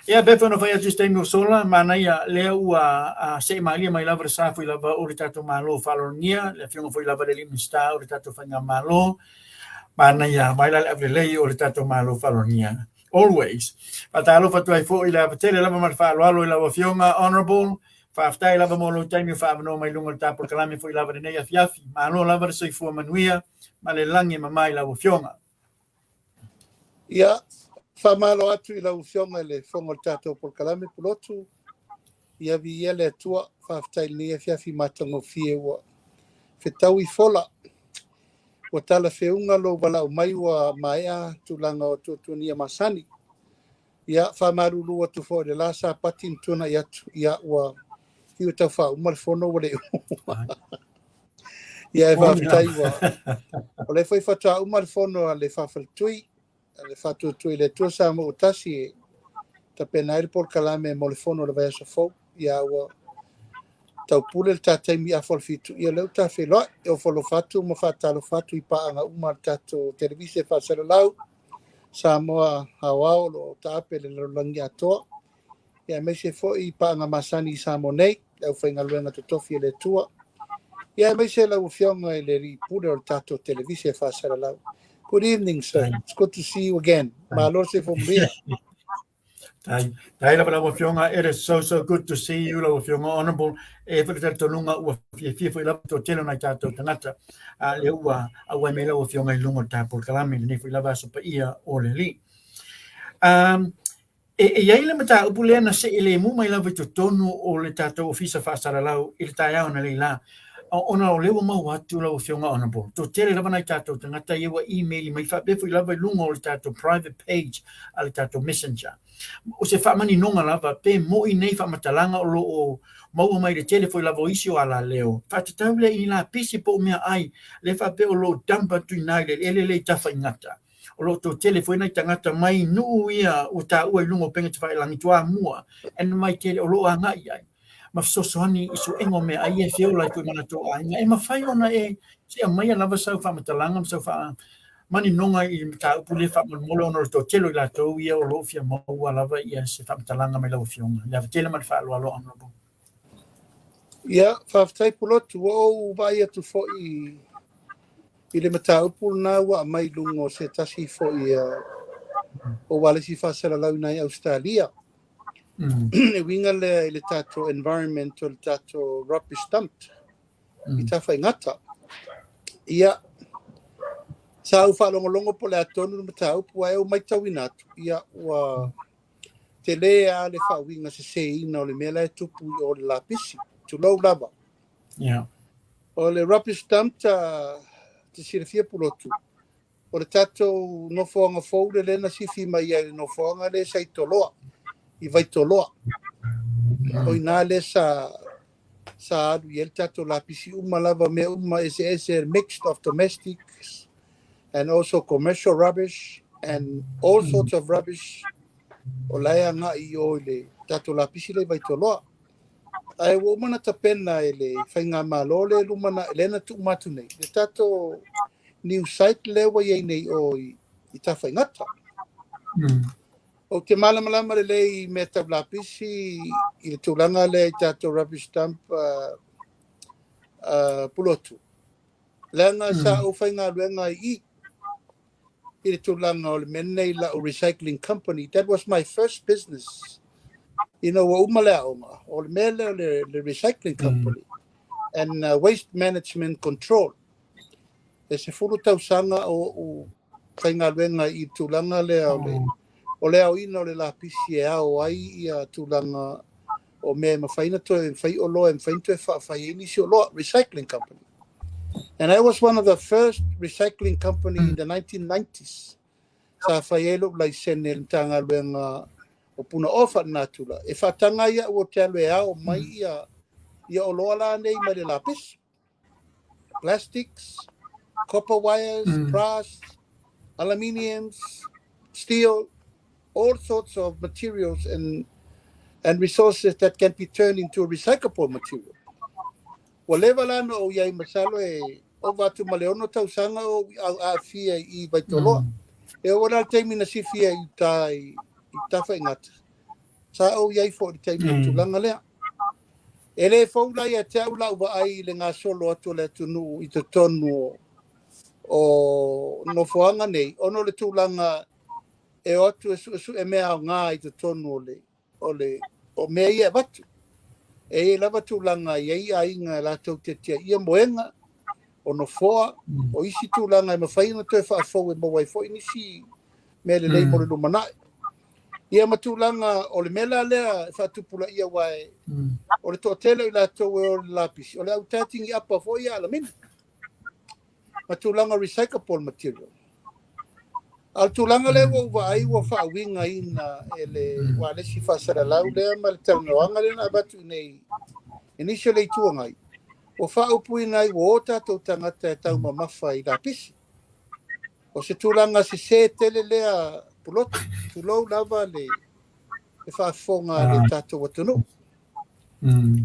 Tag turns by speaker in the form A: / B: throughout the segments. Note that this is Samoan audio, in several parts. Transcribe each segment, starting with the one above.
A: Ia, pei foi ona fai atu i se taimi ua sola, manaia lea ua see malie mai lava le sa foi lava o le tatou Malo faaaloalogia, le Afioga foi lava i le alii Minisita o le tatou Faigamalo. Manaia, vaai la le aulelei o le tatou Malo faaaloalogia. Always. Faatalofa atu ai foi i le ava tele lava ma le faaaloalo i lau Afioga Honourable. Faafetai lava mo lou taimi o faaavanoa mai luga o le ta polokalame foi lava i lenei afiafi. Malo lava le soifua manuia ma le lagi e mama i lau Afioga.
B: Ia, faamalo atu i lau Afioga i le Fofoga o le tatou polokalame Pulotu. Ia viia le Atua, faafetai i lenei afiafi matagofie ua fetaui fola. Ua talafeuga lou valaau mai ua maea tulaga o tuatuagia masani. Ia, faamalulu atu foi i le la Sapati na tuanai atu, ia ua fiu e tau faauma le fono ua le uma. Ia, e faafetai ua o lea foi faatoa uma le fono a le faafaletui, a le Faatuatua i le Atua Samoa ua tasi e tapena ai le polokalame mo le fono o le vaiaso fou. Ia ua taupule le ta taimi afa o le 7, ia lea ua ta feiloai. E ofo alofa atu ma faatalofa atu i paaga uma a le tatou televise faasalalau Samoa Aoao o lo o taape i le lalolagi atoa. Ia aemaise foi paaga masani i Samoa nei, le aufaigaluega totofi a le Atua. Ia aemaise lau Afioga i le alii pule o le tatou televise faasalalau. Good evening, sir. It's good to see you again. Malo le soifua manuia.
A: Tai, tai lava lau Afioga, it is so, so good to see you lau Afioga Honourable. E foi le talitonuga ua fiafia foi lava toatele o nai tatou tagata. A lea ua auai mai lau Afioga i luga o le ta polokalame i lenei foi lava aso paia o le Alii. E i ai le mataupu lea na see lemu mai lava i totonu o le tatou Ofisa Faasalalau i le taeao analeila la, ona o lea ua maua atu lau Afioga Honourable, toatele lava nai tatou tagata ia ua email mai faapea foi lava i luga o le tatou private page a le tatou messenger. O se faamaninoga lava, pe moi nei faamatalaga o lo o maua mai le tele foi lava o isi o alaleo, faatatau lea i ni lapisi po o meaai lea faapea o lo o dump atu i ina i le eleele lea i Tafaigata. O lo o toatele foi nai tagata mai nuu ia ua taua i luga o upega tafailagi Toamua and Vaitele o lo o agai i ai ma fesoasoani i suega o meaai ia e feola ai foi ma latou aiga. E mafai ona e se aumaia lava sau faamatalaga ma sau faamaninoga i le mataupu lea faamolemole ona o le toatele o i latou ia o lo o fia maua lava ia se faamatalaga mai lau Afioga. Le ava tele ma le faaaloalo Honourable.
B: Ia, faafetai Pulotu. Ua ou vaai atu foi i le mataupu lena ua aumai i luga o se tasi foi o ualesi faasalalauina i Ausetalia. E uiga lea i le tatou environment o le tatou rubbish dump i Tafaigata. Ia, sa ou faalogologo po o le a tonu le mataupu, ae ou matauina atu, ia, ua tele lava le faauiga seseina o le mea la e tupu i o le lapisi, tulou lava. O le rubbish dump, te silafia Pulotu, o le tatou nofoaga fou le lea na sifi mai ai i le nofoaga lea sa i Toloa, i Vaitoloa. O ina lea sa alu i ai le tatou lapisi uma lava, mea uma eseese, mixed of domestics and also commercial rubbish and all sorts of rubbish o la e agai i o i le tatou lapisi lea i Vaitoloa. Ae ua uma na tapena e le Faigamalo le lumana, lea na tuuma atu nei, le tatou new site lea ua i ai nei o i Tafaigata. Ou te malamalama lelei i mea tau lapisi i le tulaga lea i tatou rubbish dump Pulotu. Leaga sa ou faigaluega ai i le tulaga o le mea lenei lau recycling company. That was my first business. Ina ua uma le aoga, o le mea lea o le recycling company and waste management control. E 10 tausaga o ou faigaluega i tulaga lea o le aoina o le lapisi e ao ai ia tulaga o mea e mafai na toe fai oloa e mafai na toe faafai ai nisi oloa, recycling company. And I was one of the first recycling company in the 1990s. Sa fai ai lou laisene le Matagaluega o Punaoa Faalenatura e faataga ai au ou te alu e ao mai ia oloa la nei mai le lapisi. Plastics, copper wires, brass, aluminiums, steel, all sorts of materials and resources that can be turned into recyclable material. Ua leva la na ou iai masalo e ova atu ma le 6 tausaga o aafia i Vaitoloa. E oo la le taimi na sifi ai i uta i Tafaigata. Sa ou i ai foi i le taimi o le tulaga lea. E le fou la ia te au lau vaai i le gasolo atu o le atunuu i totonu o nofoaga nei, ona o le tulaga e o atu e suesue mea aoga i totonu o mea ia e avatu. E i ai lava tulaga e i ai aiga latou te tiaia moega, o nofoa, o isi tulaga e mafai ona toe faafou e maua ai foi nisi mea lelei mo le lumanai. Ia ma tulaga o le mea la lea e faatupulaia, aua o le toatele o i latou e o i le lapisi, o le au tatigi apa foi ia alamini ma tulaga recyclable material. A o le tulaga lea ua ou vaai ua faauigaina e le ualesi faasalalau lea ma le talanoaga lea na avatu i nei e nisi o le Itu Agai, ua faaupuina ai ua o tatou tagata e taumamafa i lapisi. O se tulaga sese tele lea, Pulotu, tulou lava le faafofoga a le tatou atunuu.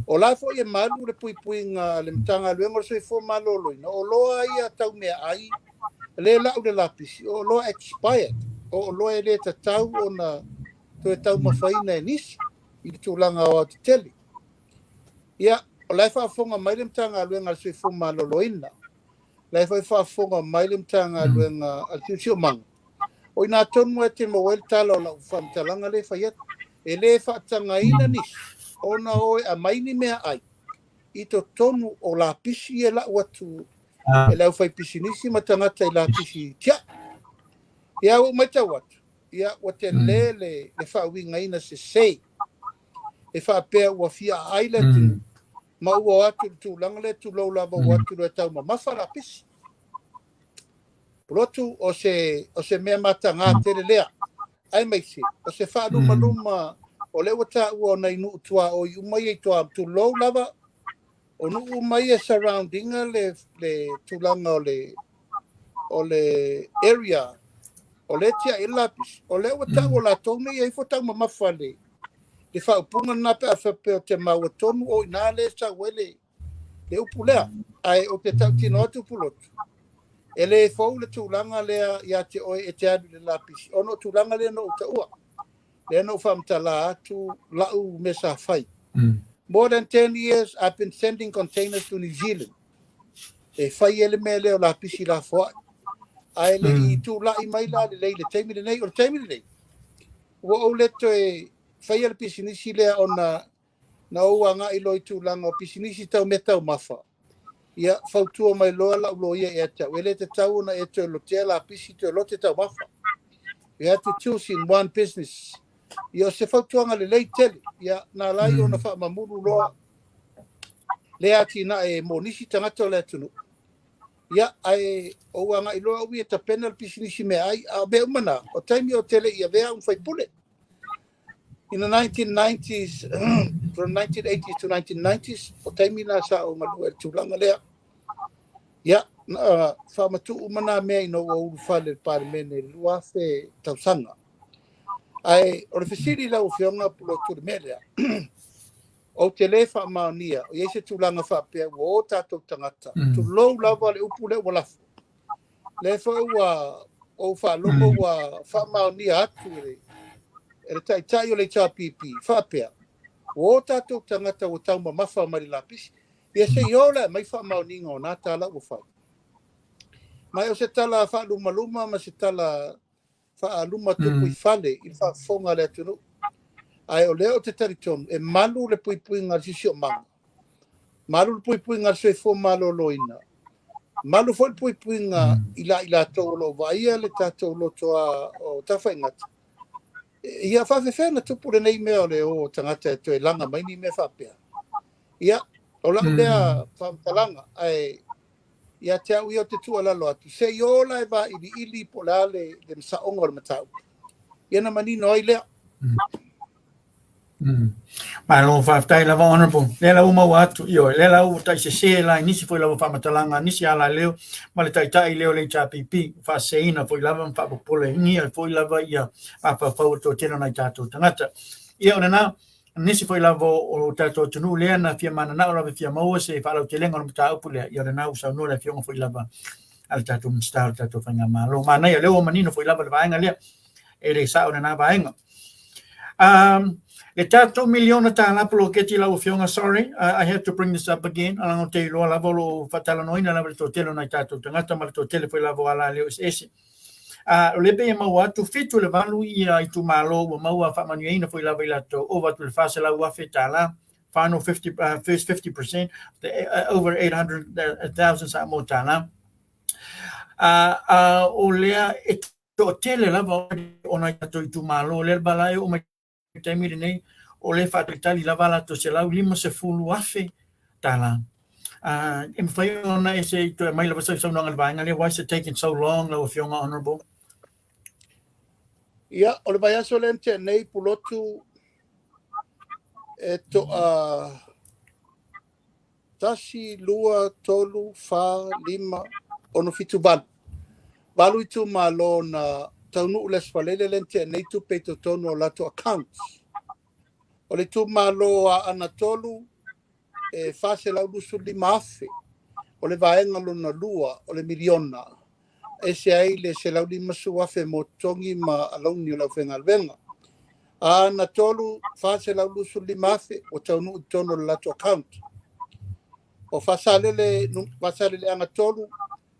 B: O la foi e malu le puipuiga a le Matagaluega o le Soifua Maloloina, o oloa ia tau meaai, lea lau le lapisi, o oloa expired, o oloa e le tatau ona toe taumafaina e nisi i le tulaga aoaotetele. Ia, o la e faafofoga mai le Matagaluega a le Soifua Maloloina, la e foi faafofoga mai le Matagaluega a le Siosiomaga, o i ina tonu e te maua ai le tala o lau faamatalaga lea e fai atu. E le faatagaina nisi ona o e aumai ni meaai i totonu o lapisi e lau atu e le aufaipisinisi ma tagata i lapisi tiai. Ia, ua ou matau atu, ia, ua tele le faauigaina sese e faapea ua fia aai le atunuu ma ua o atu i le tulaga lea, tulou lava, ua o atu loa e taumamafa lapisi. Pulotu, o se mea mataga tele lea, aemaise o se faalumaluma o lea ua taua o nai nuu tuaoi uma ia i tua, tulou lava, o nuu uma ia surrounding le tulaga o le area o lea tiai le lapisi, o lea ua taua latou nei e ifo taumamafa le faaupuga lena, pe a faapea o te maua tonu o i ina lea e sau ai le upu lea. Ae ou te tautino atu, Pulotu, e le fou le tulaga lea ia te oe e te alu i le lapisi, ona o tulaga lea na ou taua lea na ou faamatala atu lau mea sa fai. More than 10 years I've been sending containers to New Zealand e fai ai le mea lea o lapisi lafoai, ae le i tulai mai la lelei le taimi lenei. O le taimi lenei ua ou le toe faia le pisinisi lea, ona na ou agai loa i tulaga o pisinisi tau mea taumafa. Ia, fautua mai loa lau loia ia te au, e le tatau ona e toe lotea lapisi, toe lote taumafa. You have to choose in one business. Ia, o se fautuaga lelei tele. Ia, na alai ona faamamulu loa lea atinae mo nisi tagata o le atunuu. Ia, ae ou agai loa au ia tapena le pisinisi meaai, a o mea uma na, o taimi o te le i avea au ma faipule. In the 1990s, from 1980s to 1990s, o taimi na sa ou galue i le tulaga lea. Ia, na faamatuu uma nā mea ina ua ulufale i le Palemene i le 2000 tausaga. Ae o le fesili lau Afioga Pulotu i le mea lea, ou te le faamaonia o i ai se tulaga faapea ua o tatou tagata, tulou lava le upu lea ua lafo. Lea foi ua ou faalogo ua faamaonia atu e le taitai o le HRPP faapea ua o tatou tagata ua taumamafa mai le lapisi. Ia, se i o la e aumai faamaoniga o na tala ua fai. Ma o se tala faalumaluma ma se tala faaluma tupu i fale i le faafofoga a le atunuu. Ae o lea ou te talitonu e malu le puipuiga a le siosiomaga, malu le puipuiga a le soifua maloloina, malu foi le puipuiga i la i latou o lo o vaaia le tatou lotoa o Tafaigata. Ia faafefea na tupu lenei mea o le o tagata e toe laga mai ni mea faapea? Ia, o lau lea faamatalaga, ae ia te au ia ou te tuualalo atu, se i o la e vailiili po o le a le saoga o le mataupu. Ia na manino ai lea.
A: Malo faafetai lava, Honorable. Lea la ua maua atu, ioe, lea la ua taisese la i nisi foi lava faamatalaga, nisi alaleo ma le taitai lea o le HRPP, faaseseina foi lava ma faapopolegia foi lava ia mafaufau o le toatele o nai tatou tagata. Ia, o lena, nisi foi lava o tatou atunuu lea na fia mananao lava e fia maua se faalautelega o le mataupu lea, ia o lena ua saunoa le afioga foi lava a le tatou Minisita o le tatou Faigamalo. Manaia, lea ua manino foi lava le vaega lea, e le sao lena vaega. Le tatou miliona tālā poloketi lau Afioga, sorry, I have to bring this up again, leaga ou te iloa lava o lo o faatalanoaina lava le toatele o nai tatou tagata ma le toatele foi lava o alaleo eseese. O lea pei e maua atu, 7 i le 8 ia itumalo ua maua faamanuiaina foi lava i latou ova atu i le $400,000, final 50, first 50%, over 800,000 Samoa tālā. O lea e toatele lava o nai tatou itumalo, lea lava e oo mai taimi lenei, o lea e faatalitali lava latou $150,000. E mafai ona e se i toe aumai lava sau saunoaga i le vaega lea, why is it taking so long, lau Afioga Honorable?
B: Ia, o le vaiaso lea na tea nei, Pulotu, e toa 1, 2, 3, 4, 5, 6, 7, 8. 8 itumalo na taunuu le Aso Faraile lea na tea nei tupe i totonu o latou accounts. O le itumalo a Aana 3, e 425,000. O le vaega lona lua o le miliona. Ese ai le 150,000 mo totogi ma alauni o le aufaigaluega. Aana 3, 425,000 ua taunuu i totonu o le latou account. O Faasalele, Faasaleleaga 3,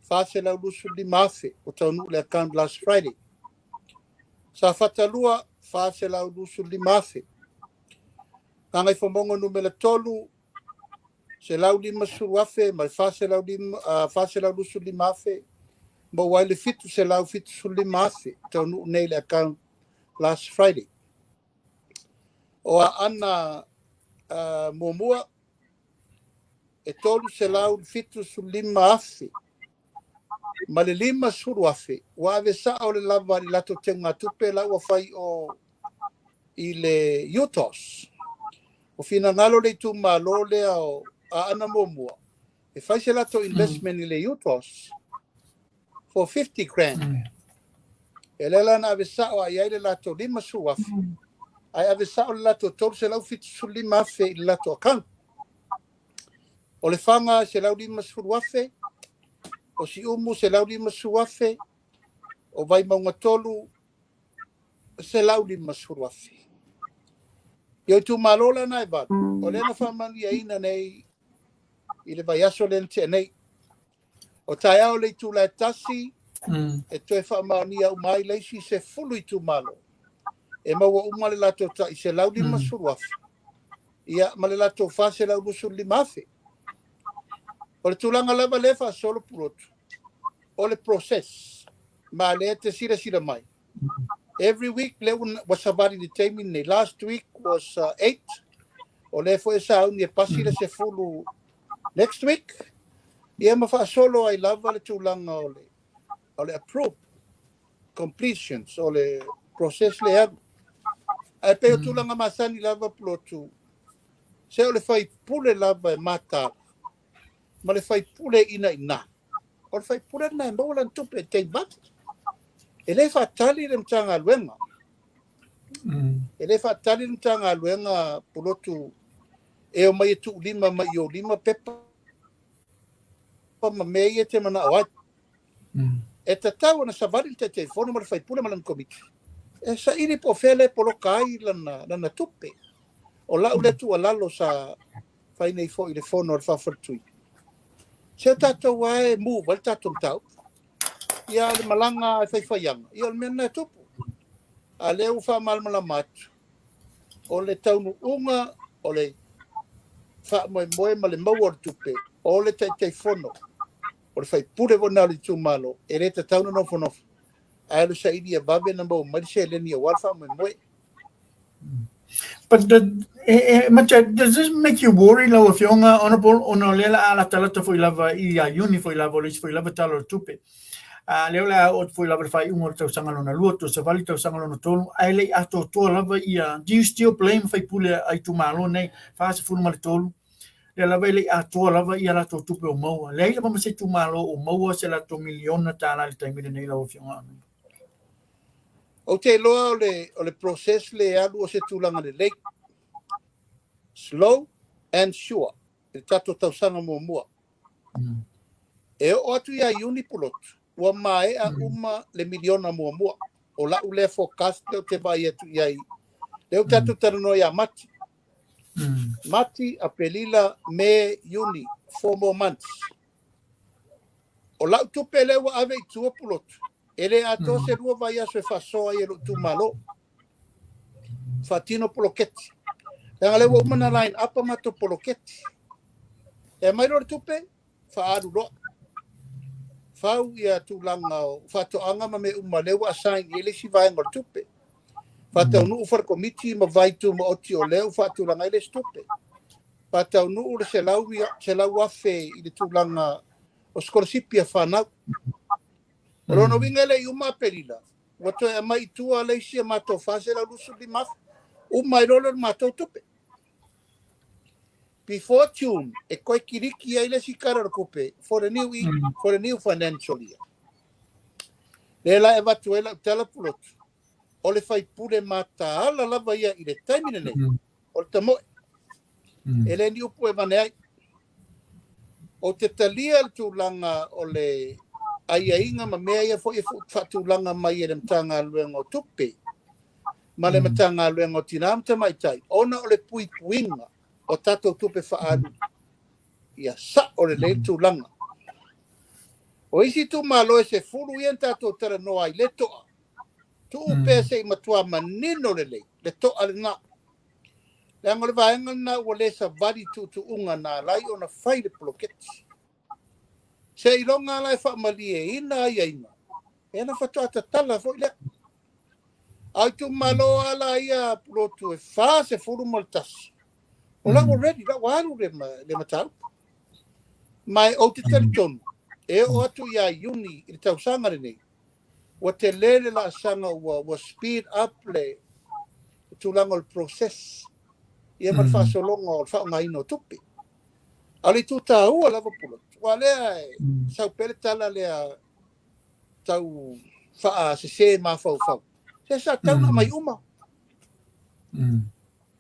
B: 425,000 ua taunuu le account last Friday. Safata 2, 425,000. Gagaifomauga numera 3, 150,000 ma le 425,000 maua ai le 775,000 taunuu nei le account last Friday. O Aana muamua, e 375,000 ma le 50,000 ua ave sao le lava i latou teugatupe la ua fai o i le UTOS. O finagalo le itumalo lea o Aana muamua, e fai se latou investment i le UTOS for 50 grand. E lea la na ave sao ai ai le latou 50,000, ae ave sao le latou 375,000 i le latou account. O Lefaga 150,000, o Siumu 150,000, o Vaimauga 3 150,000. Ia o itumalo la na e 8, o lea na faamanuiaina nei i le vaiaso lea na tea nei. O taeao le itula e 1, e toe faamaonia uma ai le isi 10 itumalo. E maua uma le latou tai 150,000, ia ma le latou 425,000. O le tulaga lava lea faasolo Pulotu, o le process, ma lea te silasila mai. Every week lea ua savali le taimi nei. Last week was 8. O lea foi e sauni e pasi le 10 next week. Ia ma faasolo ai lava le tulaga o le approve completions o le process le alu. Ae pei o tulaga masani lava Pulotu, se o le faipule lava e matala, ma le faipule ina ina. O le faipule na e maua lana tupe e teivave. E le faatali le Matagaluega. E le faatali le Matagaluega Pulotu e o mai e tuulima mai i o lima pepa ma mea ia te manao ai. E tatau ona savali le Taitaifono ma le faipule ma lana komiti. E saili po o fea le poloka ai lana tupe. O lau lea tuualalo sa fai nei foi i le fono a le faafaletui. Se o tatou ae move ai le tatou mataupu. Ia o le malaga e faifaiaga, ia o le mea lena e tupu. A lea ua faamalamalama atu, o le taunuuga o le faamoemoe ma le maua o le tupe, o le Taitaifono, o le faipule foi lena o le itumalo, e le tatau ona nofonofo. Ae o le saili e vave na maua mai le seleni aua le faamoemoe.
A: But Macha, does this make you worry, lau Afioga, Honorable, ona o lea la a latalata foi lava i ia Iuni foi lava o le isi foi lava tala o le tupe. A lea o le a oo foi lava le faaiuga o le tausaga lona lua, toe savali tausaga lona tolu, ae le i atoatoa lava ia, do you still blame faipule a itumalo nei, 43, lea lava e le i atoa lava ia latou tupe o maua. Leai lava ma se itumalo o maua se latou miliona tālā i le taimi lenei, lau Afioga.
B: Ou te iloa o le process le alu o se tulaga lelei. Slow and sure. I le tatou tausaga muamua. E oo atu ia Iuni Pulotu, ua maea uma le miliona muamua. O lau lea forecast lea ou te vaai atu i ai. Lea ua tatou talanoa ia Mati. Mati, Aperila, Me, Iuni, 4 more months. O lau tupe lea ua ave i tua, Pulotu, e le atoa se 2 vaiaso e faasoa ai e lou itumalo. Faatino poloketi. Leaga lea ua uma na line up a matou poloketi. E aumai loa le tupe, faaalu loa. Fau ia tulaga o faatoaga ma mea uma lea ua assign i ai le isi vaega o le tupe. Faataunuu fale komiti ma vai tumaoti o lea ua faatulaga ai le isi tupe. Faataunuu le 100,000 i le tulaga o sikolasipi a fanau. O lona uiga e le i uma Aperila, ua toe aumai i tua le isi a matou 425,000. Uma ai loa lea o le matou tupe. Before June, e toe kiliki ai le isi tala o le tupe for the new financial year. Lea la e avatu ai lau tala, Pulotu, o le faipule mataala lava ia i le taimi lenei, o le tamoe. E le ni upu e vane ai. O te talia le tulaga o le aiaiga ma mea ia foi e faatulaga mai e le Matagaluega o Tupe ma le Matagaluega o Tina ma Tamaitai, ona o le puipuiga o tatou tupe faaalu ia sao lelei le tulaga. O isi itumalo e 10 ia na tatou talanoa ai le toa, tuu pea se i matua manino lelei le toa lena. Leaga o le vaega lena ua le savali tuutuuga na alai ona fai le poloketi. Se iloga la e faamalieina aiaiga, e na faatoa tatala foi lea. A itumalo ala ia, Pulotu, e 41, o la ua ready, la ua alu le mataupu. Ma ou te talitonu, e oo atu ia Iuni i le tausaga lenei, ua tele le laasaga ua speed up le tulaga o le process ia ma le faasologa o le faaaogaina o tupe. A o le itu taua lava, Pulotu, ua lea e sau pea le tala lea tau faasese mafaufau. Se sa tau na mai uma.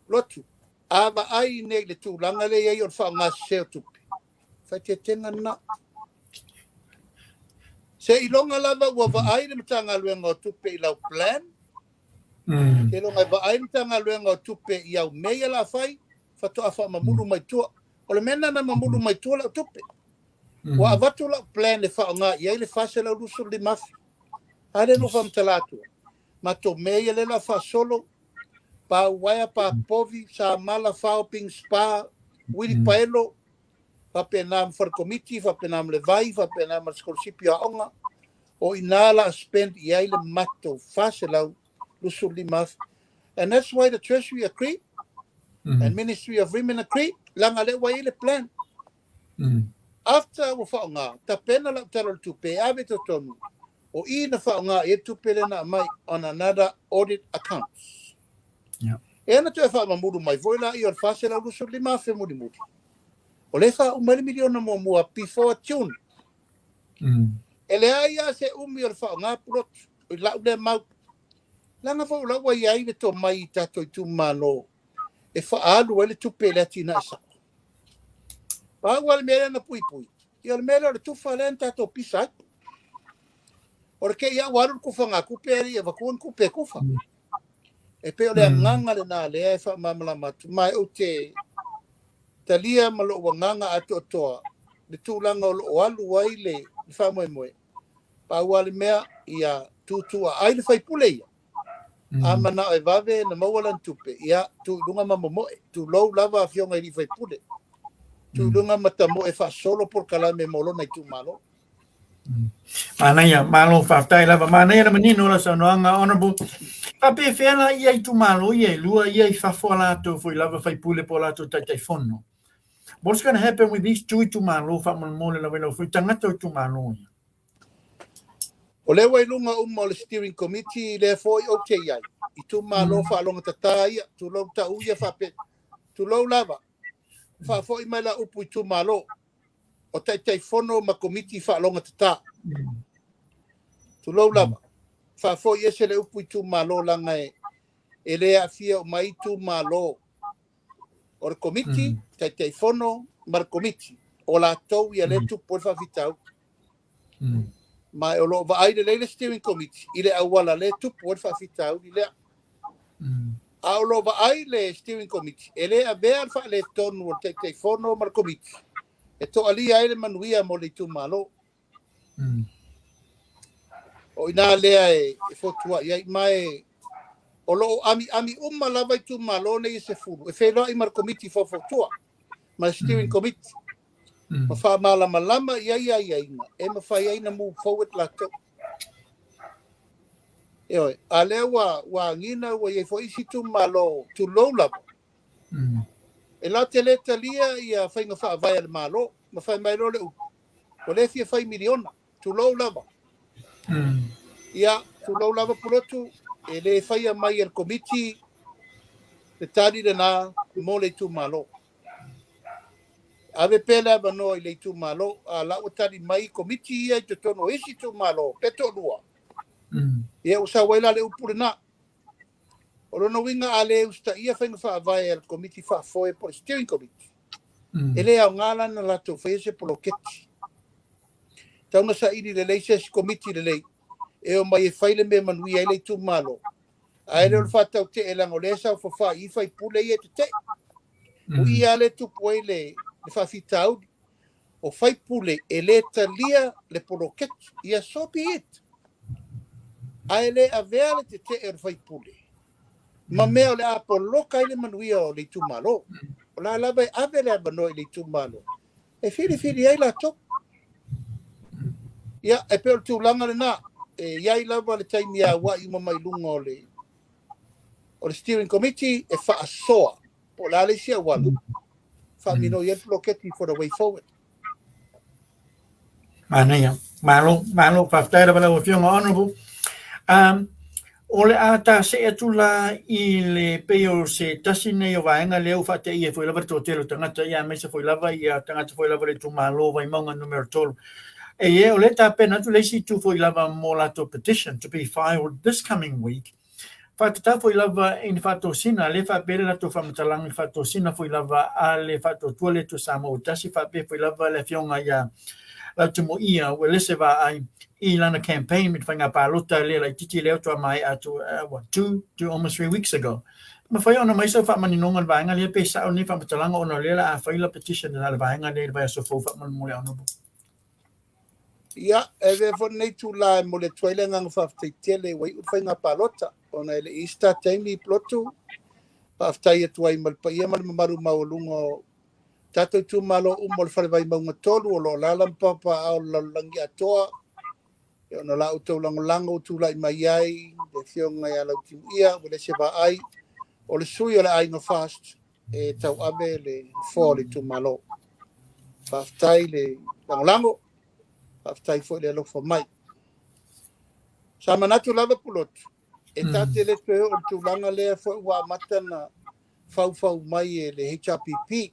B: Lotu, a vaai nei i le tulaga lea i ai o le faaaoga sese o tupe, faaeteetega lena. Se iloga lava ua vaai le Matagaluega o Tupe i lau plan, se iloga e vaai le Matagaluega o Tupe i au mea ia la fai, faatoa faamamulu mai tua. O le mea lena na mamulu mai tua lau tupe. Ua avatu lau plan e faaaoga i ai le 425,000. A lea na faamatala atu. Matou mea ia lea la faasolo, pa uaea, pa povi, samala, faoping, spa, wili paelo, faapena ma fale komiti, faapena ma le vai, faapena ma le sikolasipi o aoga. O ina la spend i ai le matou 425,000. And that's why the Treasury agree and Ministry of Women agree, leaga lea ua i ai le plan. After ua faaaoga, tapena lau tala o le tupe e ave totonu, o i na faaaoga i ai le tupe lea na aumai on another audit accounts. E ana toe faamamulu mai foi la ia o le 425,000 mulimuli. O lea faauma ai le miliona muamua before June. E leai lava se umi o le faaaoga, Pulotu, i lau lea mau. Leaga foi o lau ua i ai le tomai i tatou itumalo e faaalu ai le tupe i le atinae sao. Pau lava le mea lea na puipui, ia o le mea lea o le tufa lea na tatou pisa ai. O le kei ua alu le kufagatupe e le i avatua ni tupe e tufa. E pei o le agaga lena lea e faamalamalama atu. Ma ou te talia ma lou agaga atoatoa le tulaga o loo alu ai le faamoemoe. Pau lava le mea ia tuutuuaai le faipule ia. A manao e vave na maua lana tupe, ia tuu i luga ma momoe. Tulou lava afioga i alii faipule. Tuu i luga ma tamoe faasolo polokalame mo lona itumalo.
A: Manaia, malo faafetai lava. Manaia le manino o lau saunoaga, Honorable. Faapefea la ia itumalo ia e lua ia i fafo a latou foi lava faipule po o latou taitaifono? What's going to happen with these two itumalo faamolemole lava i lau foi tagata o itumalo ia?
B: O lea ua i luga uma o le steering committee lea foi ou te i ai. Itumalo faalogatata ia, tulou tau ia faapea. Tulou lava, faafoi mai la upu itumalo o taitaifono ma komiti faalogatata. Tulou lava, faafoi ese le upu itumalo leaga e le aafia uma ai itumalo. O le komiti, taitaifono ma le komiti, o latou ia lea tupu ai le faafitauli. Ma o lo o vaai lelei le steering committee i le auala lea tupu ai le faafitauli lea. A o lo o vaai le Steering Committee, e le avea le faaletonu o le Taitaifono ma le Komiti e toalia ai le manuia mo le itumalo. O i ina lea e fotuai ai, ma e o lo o amiami uma lava itumalo nei e 10 e feiloai ma le Komiti Faufautua ma le Steering Committee ma faamalamalama i ai aiaiga e mafai ai ona move forward latou. Ioe, a lea ua agiga ua i ai foi isi itumalo, tulou lava, e latou te le talia ia faiga faavae a le Malo, ma fai mai loa le upu, ua le fia fai miliona, tulou lava. Ia, tulou lava Pulotu, e le faia mai e le Komiti le tali lena mo le itumalo. Ave pea le avanoa i le itumalo, a la ua tali mai Komiti ia i totonu o isi itumalo, pe toalua. Ia ua sau ai la le upu lena. O lona uiga a le usitaia faiga faavae a le Komiti Faafoe po o le Steering Committee, e le aoga la na latou faia se poloketi. Tau na saili lelei se isi Komiti lelei e omai e fai le mea e manuia ai le itumalo, ae le o le faatautee leaga o lea e saofafai i faipule ia e tetee. O i lava lea e tupu ai le faafitauli. O faipule e le talia le poloketi, ia so be it. Ae le avea le tetee o le faipule ma mea o le a poloka ai le manuia o le itumalo. O la lava e ave le avanoa i le itumalo e filifili ai latou. Ia, e pei o le tulaga lena, e i ai lava le taimi e auai uma mai luga o le Steering Committee e faasoa po o le a le isi auala faaminoi ai le poloketi for the way forward.
A: Manaia. Malo, malo, faafetai lava lau Afioga Honourable. O le a ta see atu la i le pei o se tasi nei o vaega lea ua faateia foi lava le toatele o tagata, ia aemaise foi lava ia tagata foi lava le itumalo Vaimauga numera 3. E ie, o lea tapena atu le isi itu foi lava mo latou petition to be filed this coming week. Faatatau foi lava i ni faatosina, lea faapea le latou faamatalaga i le faatosina foi lava a le Faatuatua le Atua Samoa ua tasi, faapea foi lava le Afioga ia Lautimuia Uelese Vaai i lana campaign i le faiga palota lea laitiiti lea faatoa maea atu, what, 2, almost 3 weeks ago. Mafai ona mai sau faamaninoga i le vaega lea pe sao lenei faamatalaga ona o lea o le a fai la petition a le vaega lea i le vaiaso fou faamolemole, Honourable?
B: Ia, e avea foi lenei itula e momoli atu ai le agaga faafetai tele ua iu le faiga palota, ona e le i se taimi Pulotu. Faafetai atu ai ma le paia ma le mamalu maualuga o tatou itumalo uma o le Fale Vaimauga 3 o lo o alaala ma papaaao o le lalolagi atoa, ia ona la outou lagolago ua tulai mai ai le Afioga ia Lautimuia Uelese Vaai, o le sui o le Aiga FAST e tauave le nofoa o le itumalo. Faafetai le lagolago, faafetai foi le alofa mai. Sa manatu lava Pulotu, e ta te le toe oo i le tulaga lea foi ua amata na faufau mai e le HRPP.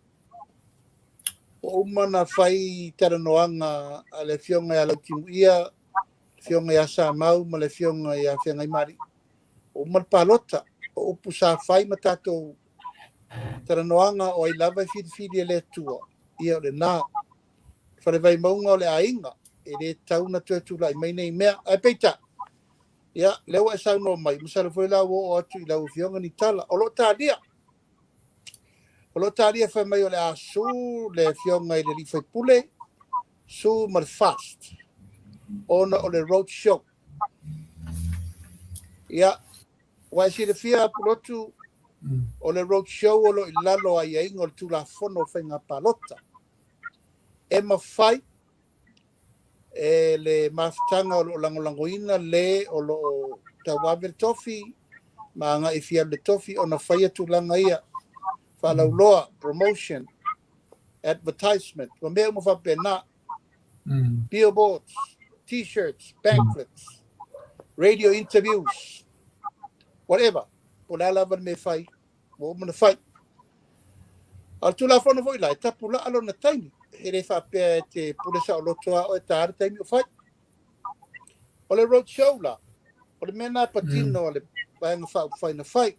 B: Ua uma na fai talanoaga a le Afioga ia Lautimuia, le Afioga ia Samau ma le Afioga ia Feagaimali. Ua uma le palota, o upu sa fai ma tatou talanoaga o ai lava e filifili e le Atua, ia o lena. Fale Vaimauga o le aiga, e le tau na toe tulai mai nei mea. Ae peitai, ia, lea ua e saunoa mai, masalo foi la ua oo atu i lau Afioga ni tala. O lo o talia. O lo o talia fai mai o le a su le Afioga i le alii faipule, su ma le FAST, ona o le road show. Ia, ua e silafia Pulotu, o le road show o lo o i lalo o aiaiga o le Tulafono o Faiga Palota. E mafai e le mafutaga o lo o lagolagoina le o lo o tauave le tofi ma agai e fia alu i le tofi ona faia tulaga ia faalauloa, promotion, advertisement, ma mea uma faapena. Billboards, T-shirts, pamphlets, radio interviews, whatever. Po o le a lava le mea e fai, ua uma na fai. A o le Tulafono foi la, e tapulaa lona taimi. E le faapea e te pule saoloto a oe ta le taimi o fai. O le road show la, o le mea na patino a le Vaega Faaupufai na fai.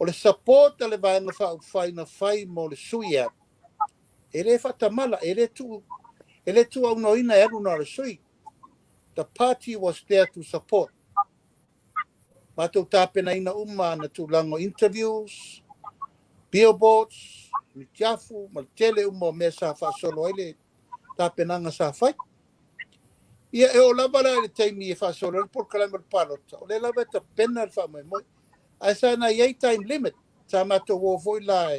B: O le support a le Vaega Faaupufai na fai mo le sui e alu, e le faatamala, e le tuuaunoaina e alu na o le sui. The party was there to support. Matou tapenaina uma ana tulaga o interviews, billboards, mitiafu ma le tele uma o mea sa faasolo ai le tapenaga sa fai. Ia, e oo lava la i le taimi e faasolo ai le polokalame o le palota, o lea lava e tapena le faamoemoe. Ae sa na i ai time limit, sa matou o foi la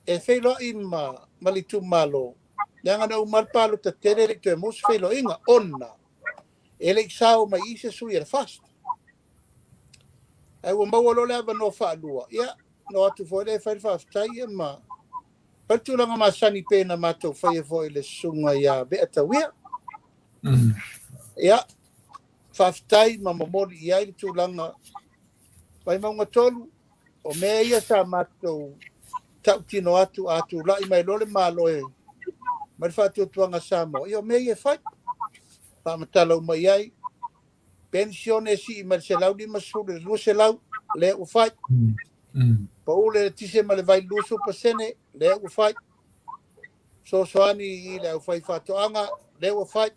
B: e feiloai ma le itumalo, leaga na uma lava le palota tele e le i toe maua se feiloaiga, ona e le i sao mai i i se sui a le FAST. Ae ua maua loa le avanoa faalua, ia, na o atu foi lea e fai le faafetai ia ma fai le tulaga masani pei ona matou faia foi i le susuga ia Vea Tauia. Ia, faafetai ma momoli i ai le tulaga Vaimauga 3, o mea ia sa matou tautino atu a tulai mai loa le Malo e mai le faatuatuaga Samoa, ia o mea ia e fai. Faamatala uma i ai, penisione e sii mai le 150 i le 200, lea ua fai. Pau le eletise ma le vai 20%, lea ua fai. Fesoasoani i le aufaifaatoaga, lea ua fai.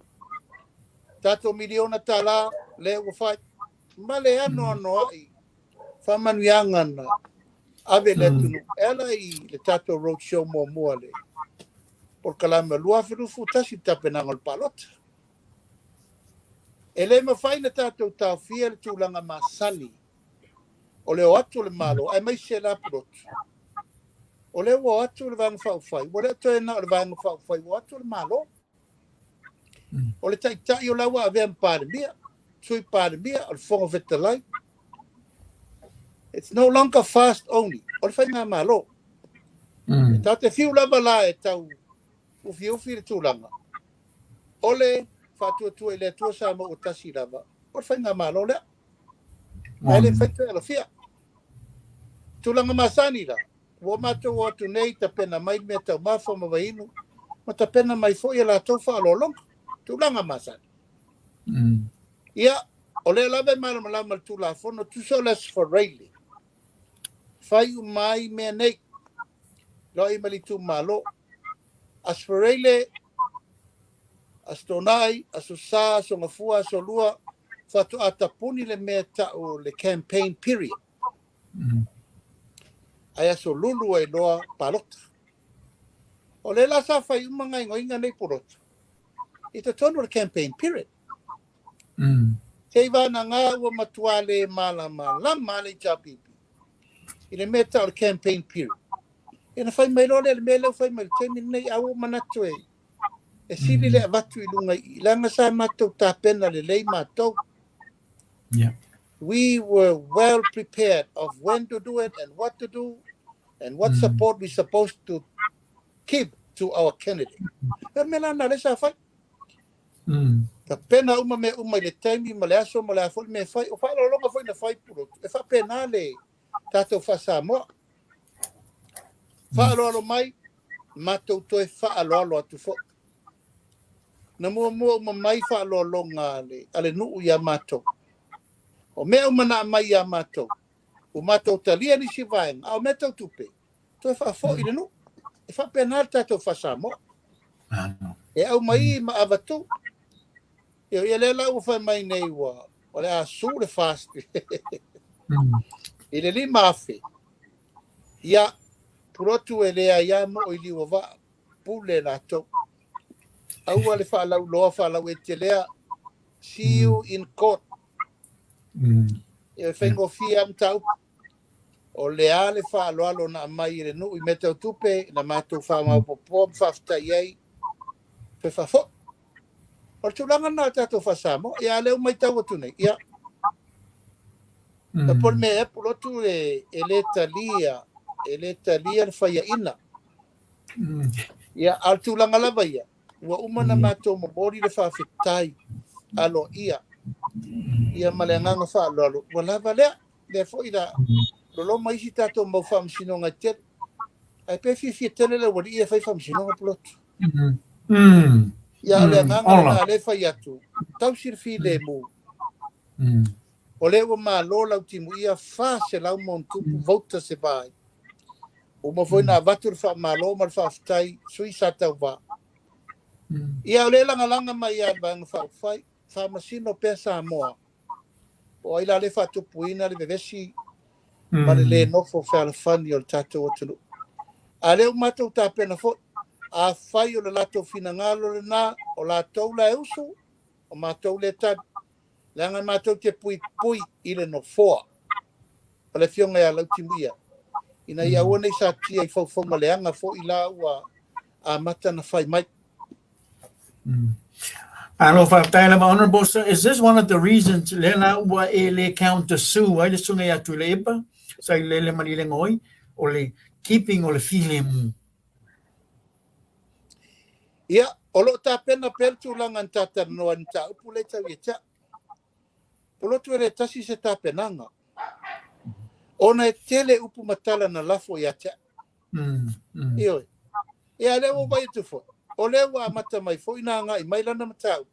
B: Tatou miliona tala, lea ua fai. Ma le anoanoai faamanuiaga na ave i le atunuu e ala i le tatou road show muamua le polokalame 2021 i le tapenaga o le palota. E le mafai ona tatou taofia le tulaga masani o le o atu o le Malo, aemaise la Pulotu. O lea ua o atu le Vaega Faaupufai, ua le o toe na o le Vaega Faaupufai, ua o atu le Malo. O le taitai o la ua avea ma Palemia, Sui Palemia, o le Fofoga Fetalai. It's no longer FAST only, o le faigamalo. E tatou te fiu lava la e tau ufiufi le tulaga, o le faatuatua i le Atua Samoa ua tasi lava, o le faigamalo lea. Ae le mafai toe alofia. Tulaga masani la, ua matou o atu nei tapena mai mea taumafa ma vainu, ma tapena mai foi a latou faaaloaloga. Tulaga masani. Ia, o lea lava e malamalama le Tulafono, tusa o le Aso Faraile, fai uma ai mea nei, loai ma le itumalo. Aso Faraile, Aso Toonai, Aso Sa, Aso Gafua, Aso Lua, faatoa tapuni le mea tau o le campaign period. Ae Aso Lulu ai loa palota. O lea la sa fai uma gaoioiga nei Pulotu i totonu o le campaign period. Seivanaga ua matua le malamalama le HRPP i le mea tau o le campaign period. Ia na fai mai loa lea le mea lea ua fai mai i le taimi lenei, a ua manatu e sili le avatu i luga i i, leaga sa matou tapena lelei matou. We were well prepared of when to do it and what to do and what support we supposed to give to our candidate. O le mea la lena lea sa fai. Tapena uma mea uma i le taimi ma le aso ma le a foi le mea e fai. O faaaloaloga foi na fai Pulotu. E faapena le tatou faa-Samoa. Faaaloalo mai, matou toe faaaloalo atu foi. Na muamua uma mai faaaloaloga a le nuu ia matou. O mea uma na aumai ia matou, ua matou talia nisi vaega, a o mea tau tupe, toe faafoi i le nuu. E faapena le tatou faa-Samoa. E aumai ma avatu. Ia lea la ua fai mai nei ua o le a su le FAST i le 5,000. Ia, Pulotu e le aia mo i liu o vaa, pule latou. Aua le faalauiloa faalauete lea. See you in court. E faigofie a mataupu. O le a le faaaloalo na aumai e le nuu i mea tau tupe, na matou faamaopoopoa ma faafetai ai, toe faafoi. O le tulaga lena o le tatou faa-Samoa. Ia, a lea ua matau atu nei, ia, po o le mea ea Pulotu e le talia, e le talia le faiaina. Ia, a o le tulaga lava ia, ua uma na matou momoli le faafetai aloaia, ia ma le agaga faaaloalo, ua lava lea. Lea foi la loloma isi tatou mau faamasinoga e tele. Ae pe fiafia tele le aualii e fai faamasinoga Pulotu. Ia, o le agaga lena lea e fai atu, tausi le filemu. O lea ua malo lau timuia 400 ma ono tupu voters se vai. Uma foi na avatu le faamalo ma le faafetai sui sa tauva. Ia, o lea lagalaga mai ia le Vaega Faaupufai, faamasino pea Samoa. Po o ai la lea e faatupuina le vevesi ma le le nofo fealofani o le tatou atunuu. A lea ua matou tapena foi, afai o le latou finagalo lena, o latou la e usu, o matou lea e tali. Leaga matou te puipui i le nofoa o le Afioga ia Lautimuia, ina ia aua ne i satia i faufauga leaga foi la ua amata na fai mai.
A: Alo, faafetai lava. Honorable Sir, is this one of the reasons lea la ua e le counter sue ai le susuga ia Tuilaepa Sailele Malielegaoi, o le keeping o le filemu?
B: Ia, o lo o tapena pea le tulaga na ta talanoa i le mataupu lea e tau ia te au. Pulotu e le tasi se tapenaga, ona e tele upu ma tala na lafo ia te au. Ioe. Ia, lea ua vaai atu foi, o lea ua amata mai foi na agai mai lana mataupu,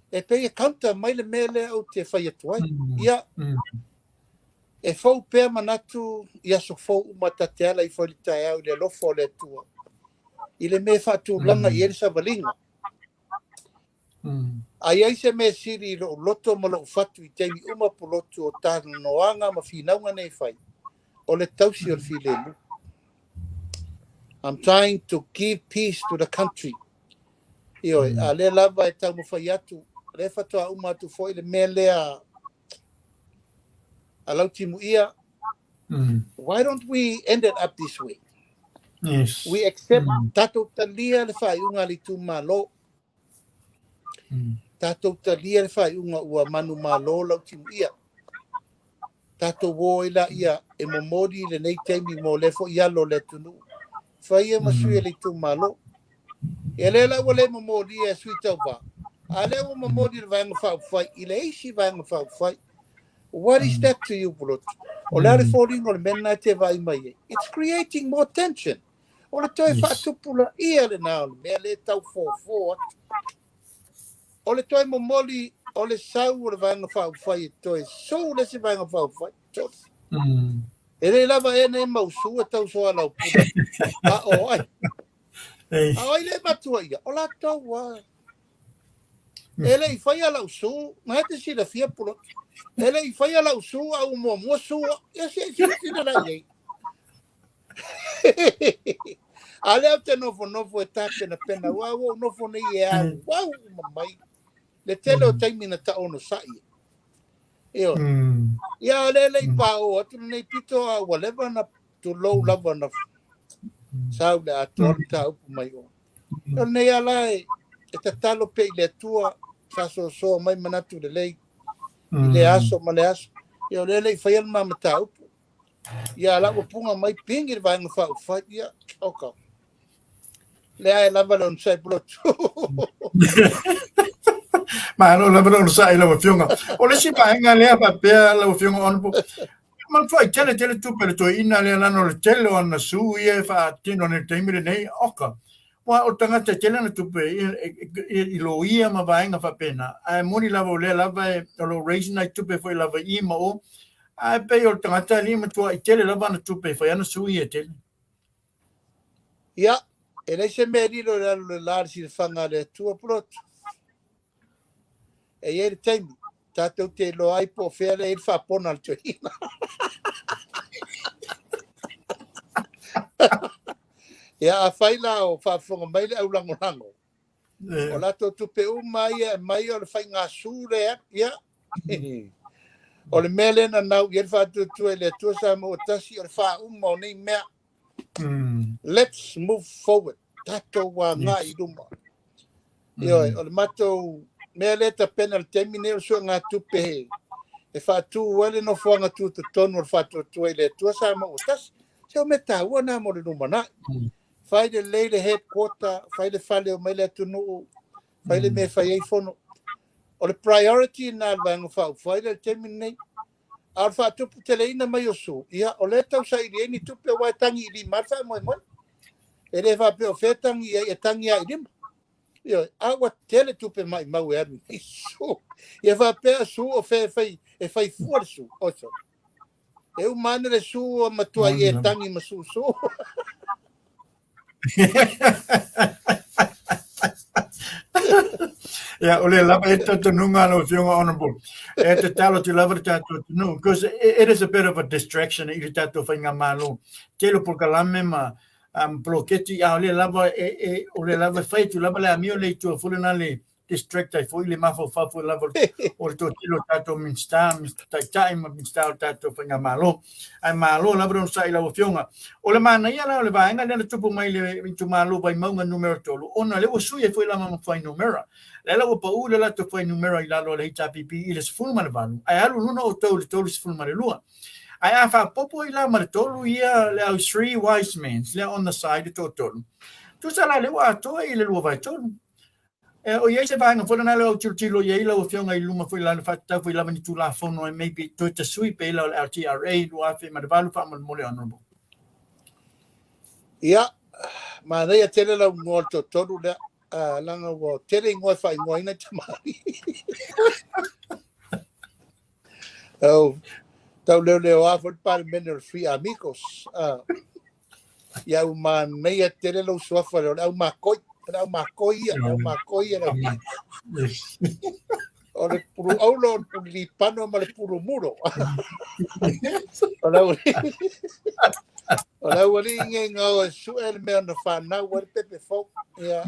B: e pei e counter mai le mea lea ou te fai atu ai. Ia, e fou pea manatu i aso fou uma ta te ala ifo i le taeao i le alofa o le Atua, i le mea e faatulaga i ai le savaliga. A i ai se mea sili i lou loto ma lou fatu i taimi uma Pulotu o talanoaga ma finauga nei e fai, o le tausi o le filemu. I'm trying to give peace to the country. Ioe, a lea lava e taumafai atu, lea faatoa uma atu foi le mea lea a Lautimuia. Why don't we end it up this way?
A: Yes.
B: We accept, tatou talia le faaiuga a le itumalo. Tatou talia le faaiuga ua manumalo Lautimuia. Tatou o ai laia e momoli lenei taimi mo lea foi alo o le atunuu. Fai ia ma sui o le itumalo. Ia lea la ua le momolia e sui tauva, a lea ua momoli le Vaega Faaupufai i le isi Vaega Faaupufai. What is that to you, Pulotu? O le a le foliga o le mea lena e te vaai mai ai? It's creating more tension. O le toe faatupulaia lena o le mea lea e tau fofo atu. O le toe momoli o le sau o le Vaega Faaupufai e toe sue le isi Vaega Faaupufai. E le lava ea nei mau sue e tau soalaupule. A o ai? A o ai le matua ia? O latou a. E le i faia lau sue, na e te silafia Pulotu. E le i faia lau sue a ua muamua sue. Ia se i silasila la i ai. A lea ou te nofonofo e tapenapena, aua ua ou nofo nei e auau uma mai le tele o taimi na taonosai ai. Ioe. Ia, o lea e le i paoo atu lenei pito, a ua leva na tulou lava na sau le atoa le mataupu mai o. O lenei ala e tatalo pea i le Atua, faasoasoa mai manatu lelei i le aso ma le aso. Ia, o lea e le i faia le ma mataupu. Ia, la ua puga mai pigi le Vaega Faaupufai. Ia, oka. Lea e lava le onosai Pulotu.
A: Malo lava le onosai lau Afioga. O le isi vaega lea faapea lau Afioga Honorable, manatua i tele tele tupe le toeaina lea lana o le tele o ana sue ia e faatino nei i le taimi lenei, oka. Aua o le tagata e tele ana tupe i loia ma vaega faapena, ae moni lava o lea lava o lo o raise nai tupe foi lava i i ma o, ae pei o le tagata e matuai tele lava ana tupe e fai ana sue ia e tele.
B: Ia, e leai se mea e lilo i lalo o le la i le silafaga a le Atua, Pulotu. E i ai le taimi, tatou te iloa ai po o fea lea e i ai le faapona a le toeaina. Ia, afai la o faafofoga mai le aulagolago, o latou tupe uma ia e aumai o le faiga sue lea, ia, o le mea lea na nau i ai le faatuatua i le Atua Samoa ua tasi, o le faauma o nei mea. Let's move forward. Tatou agai i luma. Ioe, o le matou mea lea e tapena i le taimi nei o le suegatupe e faatu ai le nofoaga tutotonu o le faatuatua i le Atua Samoa ua tasi. Se o mea taua na mo le lumanai. Fai lelei le headquarter, fai le fale o mai le atunuu, fai le mea e fai ai fono. O le priority na a le Vaega Faaupufai lea i le taimi lenei. A o le faatuputeleina mai o sue, ia, o lea e tau saili ai ni tupe aua e tagi i lima lava le faamoemoe. E le faapea o fea e tagi i ai, e tagi lava i lima. Ioe, a ua tele tupe maumau e alu i sue. Ia faapea sue o fea e fai, e fai fua le sue. Oso. E uma ane le sue ua matuai e tagi ma susu.
A: Ia, o lea lava e talitonuga lau Afioga Honourable. E tatalo atu lava le tatou atunuu, because it is a bit of a distraction i le tatou faigamalo. Tele o polokalame ma poloketi, a o lea lava e, o lea lava e fai atu lava le amio lea i tua foi lena le distract ai foi le mafaufau foi lava o le toatele o tatou Minisita, Taitai ma Minisita o le tatou faigamalo. Ae malo lava le onosai i lau Afioga. O le manaia la o le vaega lea na tupu mai le itumalo Vaimauga numera 3, ona o lea ua sui ai foi lava ma fuainumera. Lea la ua pau le latou fuainumera i lalo o le HRPP i le 18, ae alu i luga outou i le 32. Ae a faaopoopo ai la ma le tolu ia le au three wise men lea on the side le toatolu, tusa la lea ua atoa i le 2/3. E, o i ai se vaega foi lena lea au tilotilo i ai lau Afioga i luma foi lalo faatatau foi lava ni Tulafono e maybe toe tasui pei la o le LTRA 2008 faamolemole, Honourable.
B: Ia, manaia tele lau igoa o le toatolu lea, leaga ua tele igoa e faaigoaina i tamalii. Au, tau leoleoa foi le Palemene o le Three Amigos. Ia ua manaia tele lou suafa lea, o le au makoi, o le au makoi ia, le au makoi ia. O le pulu aulo, o le pulu lipano ma le pulu mulo. O le aualii nei ngao e sue le mea na whanau ai le pepe fou. Ia,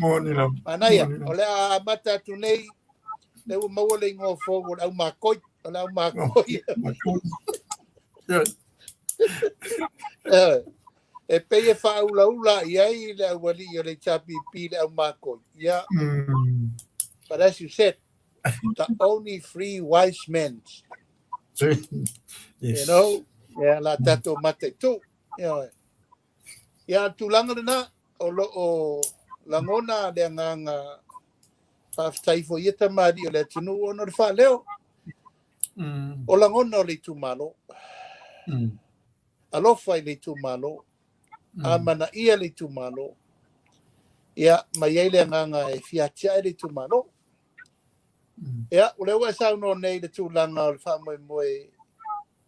B: manaia, o le a amata atu nei, le ua maua le ingoa fou o le au makoi, o le au makoi. E pei e faaulaula i ai le aualii o le HRPP, le au makoi. Ia, but as you said, the only three wise men. You know, ia la tatou mataitu. Ia, ia tulaga lena o lo o lagona le agaga faafetai foi ia tamalii o le atunuu ona o le faaleo o lagona o le itumalo. Alofa i le itumalo, amanaia le itumalo, ia, ma i ai le agaga e fia atiae le itumalo. Ia, o lea ua e saunoa nei i le tulaga o le faamoemoe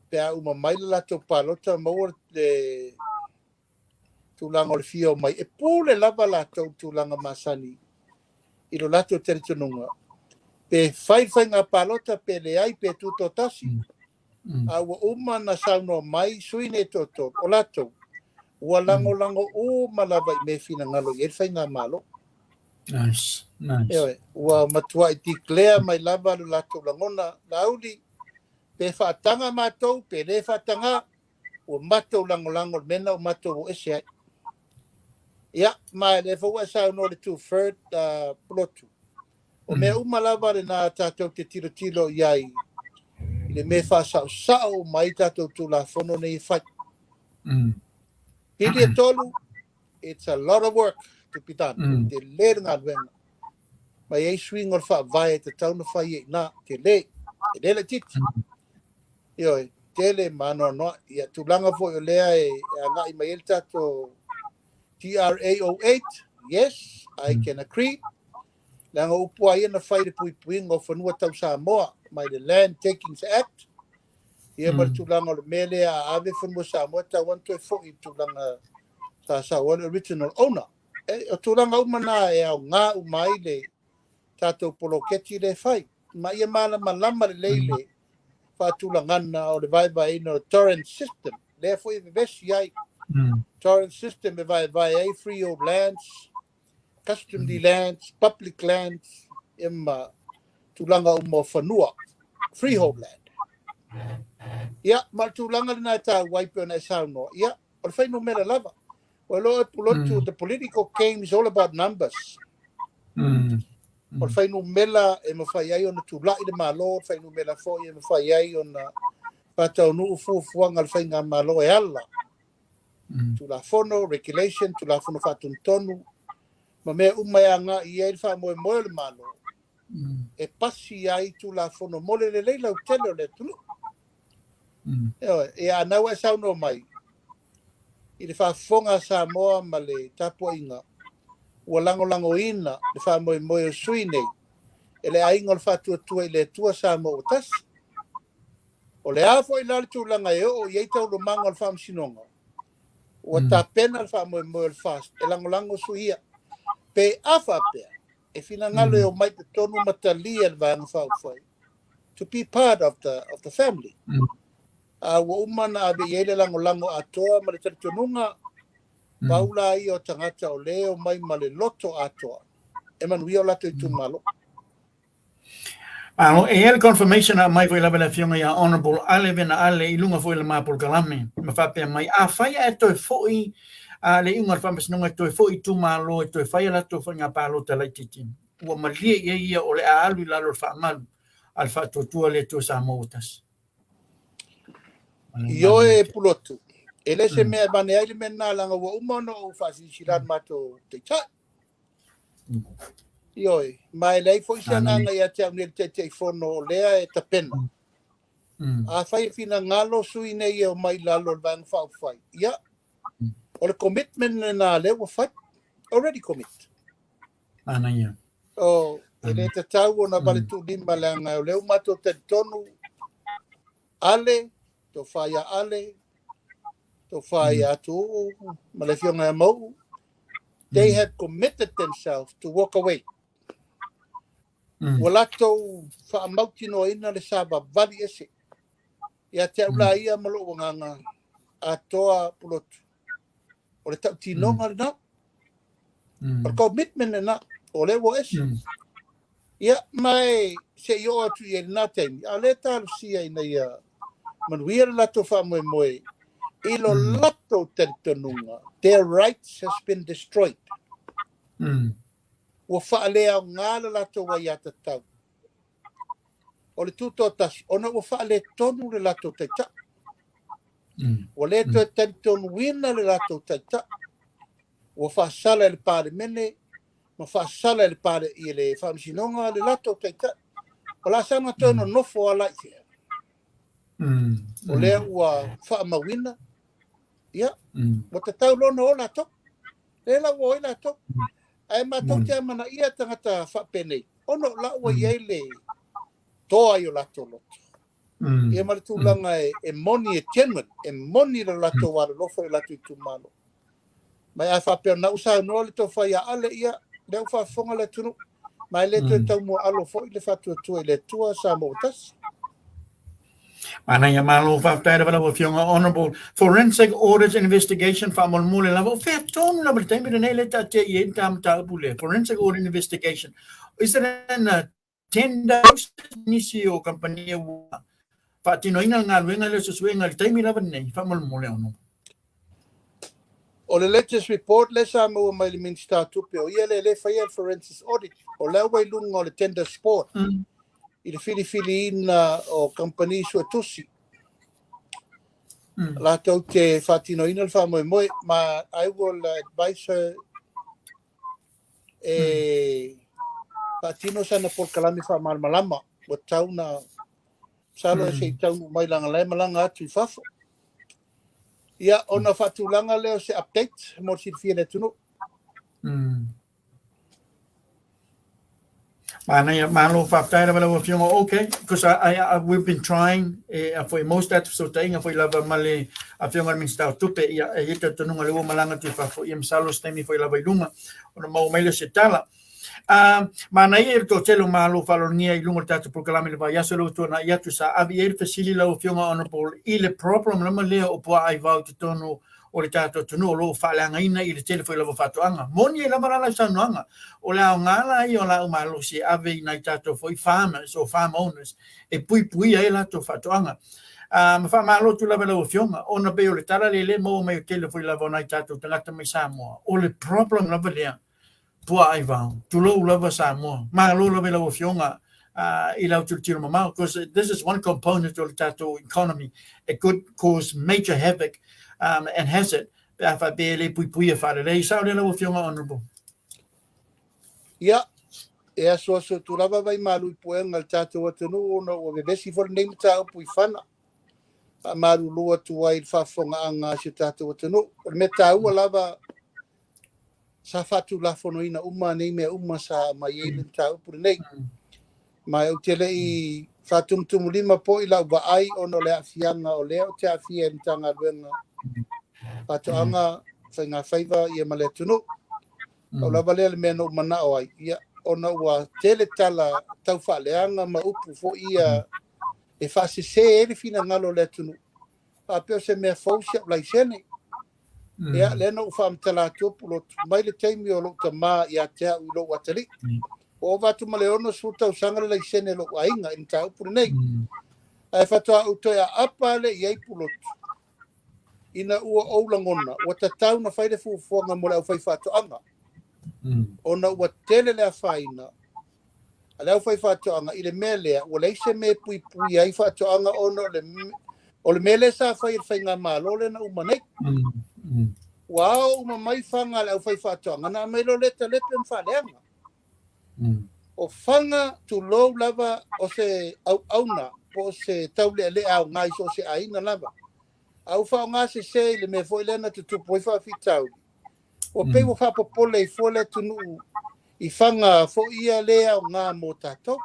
B: pe a uma mai le latou palota maua le tulaga o le fia o mai. E pule lava latou tulaga masani i lo latou talitonuga. Pe fai faiga palota, pe leai, pe tutoatasi, a ua uma na saunoa mai sui nei toatolu, o latou, ua lagolago uma lava i mea finagalo i ai le faigamalo.
A: Nice, nice.
B: Ioe, ua matuai declare mai lava le latou lagona, Laauli, pe faataga matou, pe le faataga, ua matou lagolago le mea na o matou o ese ai. Ia, ma e le foi ua e saunoa le two-third Pulotu. O mea uma lava lena tatou te tilotilo i ai i le mea faasaosao uma ai tatou Tulafono nei e fai. Pili e tolu, it's a lot of work to be done. Tele le galuega. Ma i ai suiga o le faavae e tatau ona fai ai i ina. Tele, e le laitiiti. Ioe, tele ma anoanoai. Ia, tulaga foi o lea e agai mai ai le tatou TRA 08, yes, I can agree. Leaga upu a ia na fai le puipuiga o fanua tau Samoa mai le Land Takings Act, ia ma le tulaga o le mea lea a ave fanua Samoa tau ana toe foi i le tulaga sa sau ai le original owner. E, o tulaga uma na e aoga uma ai le tatou poloketi lea e fai. Ma ia malamalama lelei le faatulagana o le vaevaeina o Torrens system. Lea foi e vevesi ai. Torrens system e vaevae ai freehold lands, customary lands, public lands, ia ma tulaga uma o fanua, freehold land. Ia, ma le tulaga lena e taua ai pei ona e saunoa. Ia, o le fuainumera lava. Ua iloa e Pulotu, the political game is all about numbers. O le fuainumera e mafai ai ona tulai le Malo, o le fuainumera foi e mafai ai ona faataunuu fuafuaga a le faigamalo e ala. Tulafono, regulation, Tulafono faatonutonu, ma mea uma e agai i ai le faamoemoe o le Malo, e pasi ai Tulafono mo le lelei lautele o le atunuu. Ioe, ia a na ua e saunoa mai i le faafofoga a Samoa ma le tapuaiga, ua lagolagoina le faamoemoe o sui nei e le Aiga o le Faatuatua i le Atua Samoa ua tasi. O le a foi la le tulaga e oo i ai taualumaga o le faamasinoga, ua tapena le faamoemoe o le FAST e lagolago sui ia. Pe a faapea, E finagalo e omai i totonu ma talia e le Vaega Faaupufai to be part of the family. A ua uma ona ave i ai le lagolago atoa ma le talitonuga, pau la ia o tagata o lea e omai ma le loto atoa e manuia o latou itumalo.
A: Malo, e i ai le confirmation a aumai foi lava e le Afioga ia Honourable Ale Vena Ale i luga foi o le ma polokalame ma faapea mai, afai ae toe foi le iuga o le Faamasinoga e toe foi i itumalo e toe fai a latou faiga palota laitiiti, ua malie i ai ia o le a alu i lalo o le faamalu a le Faatuatua le Atua Samoa ua Tasi.
B: Ioe Pulotu, e le se mea e vane ai le mea lena, leaga ua uma ona ou faasilasila i le matou taitai. Ioe, ma e leai foi se agaga ia te au nei le Taitaifono o lea e tapena. Afai e finagalo sui nei e omai i lalo o le Vaega Faaupufai, ia, o le commitment lena lea ua fai. Already commit.
A: Manaia.
B: O, e le tatau ona valetuulima leaga o lea ua matou talitonu Ale, tofa ia Ale, tofa ia Atuuu ma le afioga ia Mauu, they have committed themselves to walk away. Ua latou faamautinoaina le savavali ese. Ia te au la ia ma lou agaga atoa Pulotu, o le tautinoga lena. O le commitment lena, o lea ua ese. Ia, ma e se i oo atu i ai lena taimi, a o lea e talosia ina ia manuia le latou faamoemoe i lo latou talitonuga, their rights has been destroyed. Ua faaleaoga le latou aiatatau o le tutoatasi ona ua faaletonu le latou taitai. Ua le toe talitonuina le latou taitai. Ua faasala e le Palemene ma faasala e le pale i le Faamasinoga le latou taitai. O le a saga toe nonofo ala i fea? O lea ua faamauina, ia, ua tatau loa ona o latou. Lea la ua o ai latou. Ae matou te amanaia tagata faapenei, ona o la ua i ai le toa i o latou loto. Ia ma le tulaga e moni, e genuine, e moni le latou alolofa i o latou itumalo. Ma a faapea o lena ua saunoa le tofa ia Ale, ia, lea ua faafofoga le atunuu. Ma e le toe taumuaalo foi le Faatuatua i le Atua Samoa ua Tasi.
A: Manaia, malo, faafetai lava lau Afioga Honourable. Forensic Audit Investigation faamolemole lava, o fea tonu lava le taimi lenei lea taatia i ai le ta mataupu lea? Forensic Audit Investigation. Is it in a tender process nisi o kamupani ua faatinoina le galuega lea o suesuega i le taimi lava lenei? Faamolemole, Honourable.
B: O le latest report lea sa maua mai le Minisita o Tupe, o ia lea le faia le forensic audit, o lea ua i luga o le tender board i le filifiliina o kamupani suetusi latou te faatinoina le faamoemoe. Ma I will advise her e faatino sana polokalame faamalamalama ua tau na masalo e se i taunuu mai leaga la e malaga atu i fafo. Ia, ona faatulaga lea o se update mo le silafia e le atunuu.
A: Manaia, malo, faafetai lava lau Afioga. Okay, because we've been trying foi most atu fesootaiga foi lava ma le Afioga i le Minisita o Tupe, ia, e i ai talitonuga lea ua malaga atu i fafo, ia masalo se taimi foi lava i luma ona maua mai lea o se tala. Manaia i le toatele o malo faaloalogia i luga o le tatou polokalame i le vaiaso lea ua tuanai atu sa ave i ai le fesili lau Afioga Honourable i le problem lava lea o puaa aivao i totonu o le tatou atunuu o lo o faaleagaina i le tele foi lava o faatoaga. Moni ai lava la lau saunoaga, o le aoga la ia o laau malosi e ave i nai tatou foi farmers o farm owners e puipuia ai latou faatoaga. Ma faamalo atu lava i lau Afioga, ona pei o le tala lea lea e maua mai o tele foi lava o nai tatou tagata mai Samoa, o le problem lava lea puaa aivao. Tulou lava Samoa. Malo lava i lau Afioga i lau tilotilo mamao, because this is one component o le tatou economy. It could cause major havoc and has it pe a faapea e le puipuia faalelei. Sao lea lau Afioga Honourable?
B: Ia, e asuasu atu lava vai malu i puega i le tatou atunuu ona ua vevesi foi lenei mataupu i fana. Faamalulu atu ai i le faafofogaaga a si o tatou atunuu. O le mea taua lava sa faatulafonoina uma nei mea uma sa aumai ai le mataupu lenei. Ma ou te le i faatumutumulima po i lau vaai ona o le aafiaga o lea ou te aafia i le Matagaluega Faatoaga, Faigafaiva ia ma le atunuu. Pau lava lea le mea na ou manao ai, ia, ona ua tele tala taufaaleaga ma upu foi ia e faasese ai le finagalo o le atunuu, faapea o se mea fou si au laisene. Ia, lea na ou faamatala atu Pulotu, mai le taimi o lou tamā ia te au i lou atalii. Ua ova atu ma le 60 tausaga le laisene o lou aiga i le mataupu lenei. Ae faatoa ou toe aapa lea i ai Pulotu, ina ua ou lagona, ua tatau na fai le fuafuaga mo le aufaifaatoaga. Ona ua tele le afaina a le aufaifaatoaga i le mea lea, ua leai se mea e puipui ai faatoaga ona o le mea lea sa fai e le faigamalo lea na uma nei. Ua ao uma mai faga a le aufaifaatoaga, na aumai loa lea talepe ma faaleaga. O faga tulou lava o se auauna po o se taulealea aoga i so o se aiga lava. A ua faaaoga sese i le mea foi lea na tutupu ai faafitauli, ua pei ua faapopole ai fua le atunuu i faga foi ia le aoga mo tatou.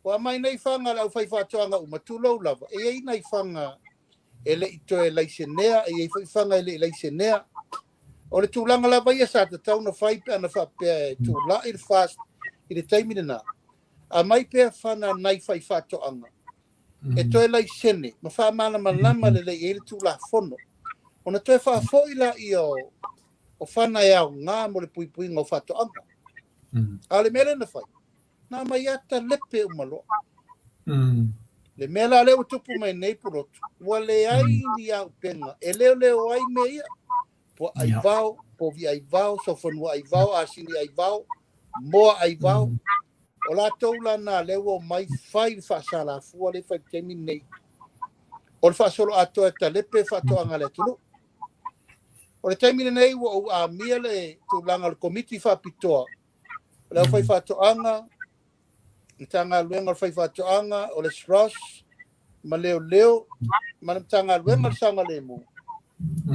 B: Ua aumai nei faga a le aufaifaatoaga uma, tulou lava, e i ai nai faga e le i toe laisenea, e i ai foi faga e le i laisenea. O le tulaga lava ia sa tatau ona fai pe ana faapea e tulai le FAST i le taimi lena, aumai pea fana nai faifaatoaga e toe laisene ma faamalamalama lelei ai le Tulafono, ona toe faafoi laia o fana e aoga mo le puipuiga o faatoaga. A o le mea lea na fai, na aumai lava talepe uma loa. Le mea la lea ua tupu mai nei Pulotu, ua leai ni auupega e leoleo ai mea ia. Puaa aivao, povi aivao, sofanua aivao, asini aivao, moa aivao. O latou la na lea ua omai fai le faasalafua lea e fai i le taimi lenei. O le faasoloatoa e talepe faatoaga a le atunuu. O le taimi lenei ua ou amia le tulaga o le Komiti Faapitoa o le Aufaifaatoaga, Matagaluega o le Faifaatoaga, o le SROS ma Leoleo ma le Matagaluega o le Saogalemu,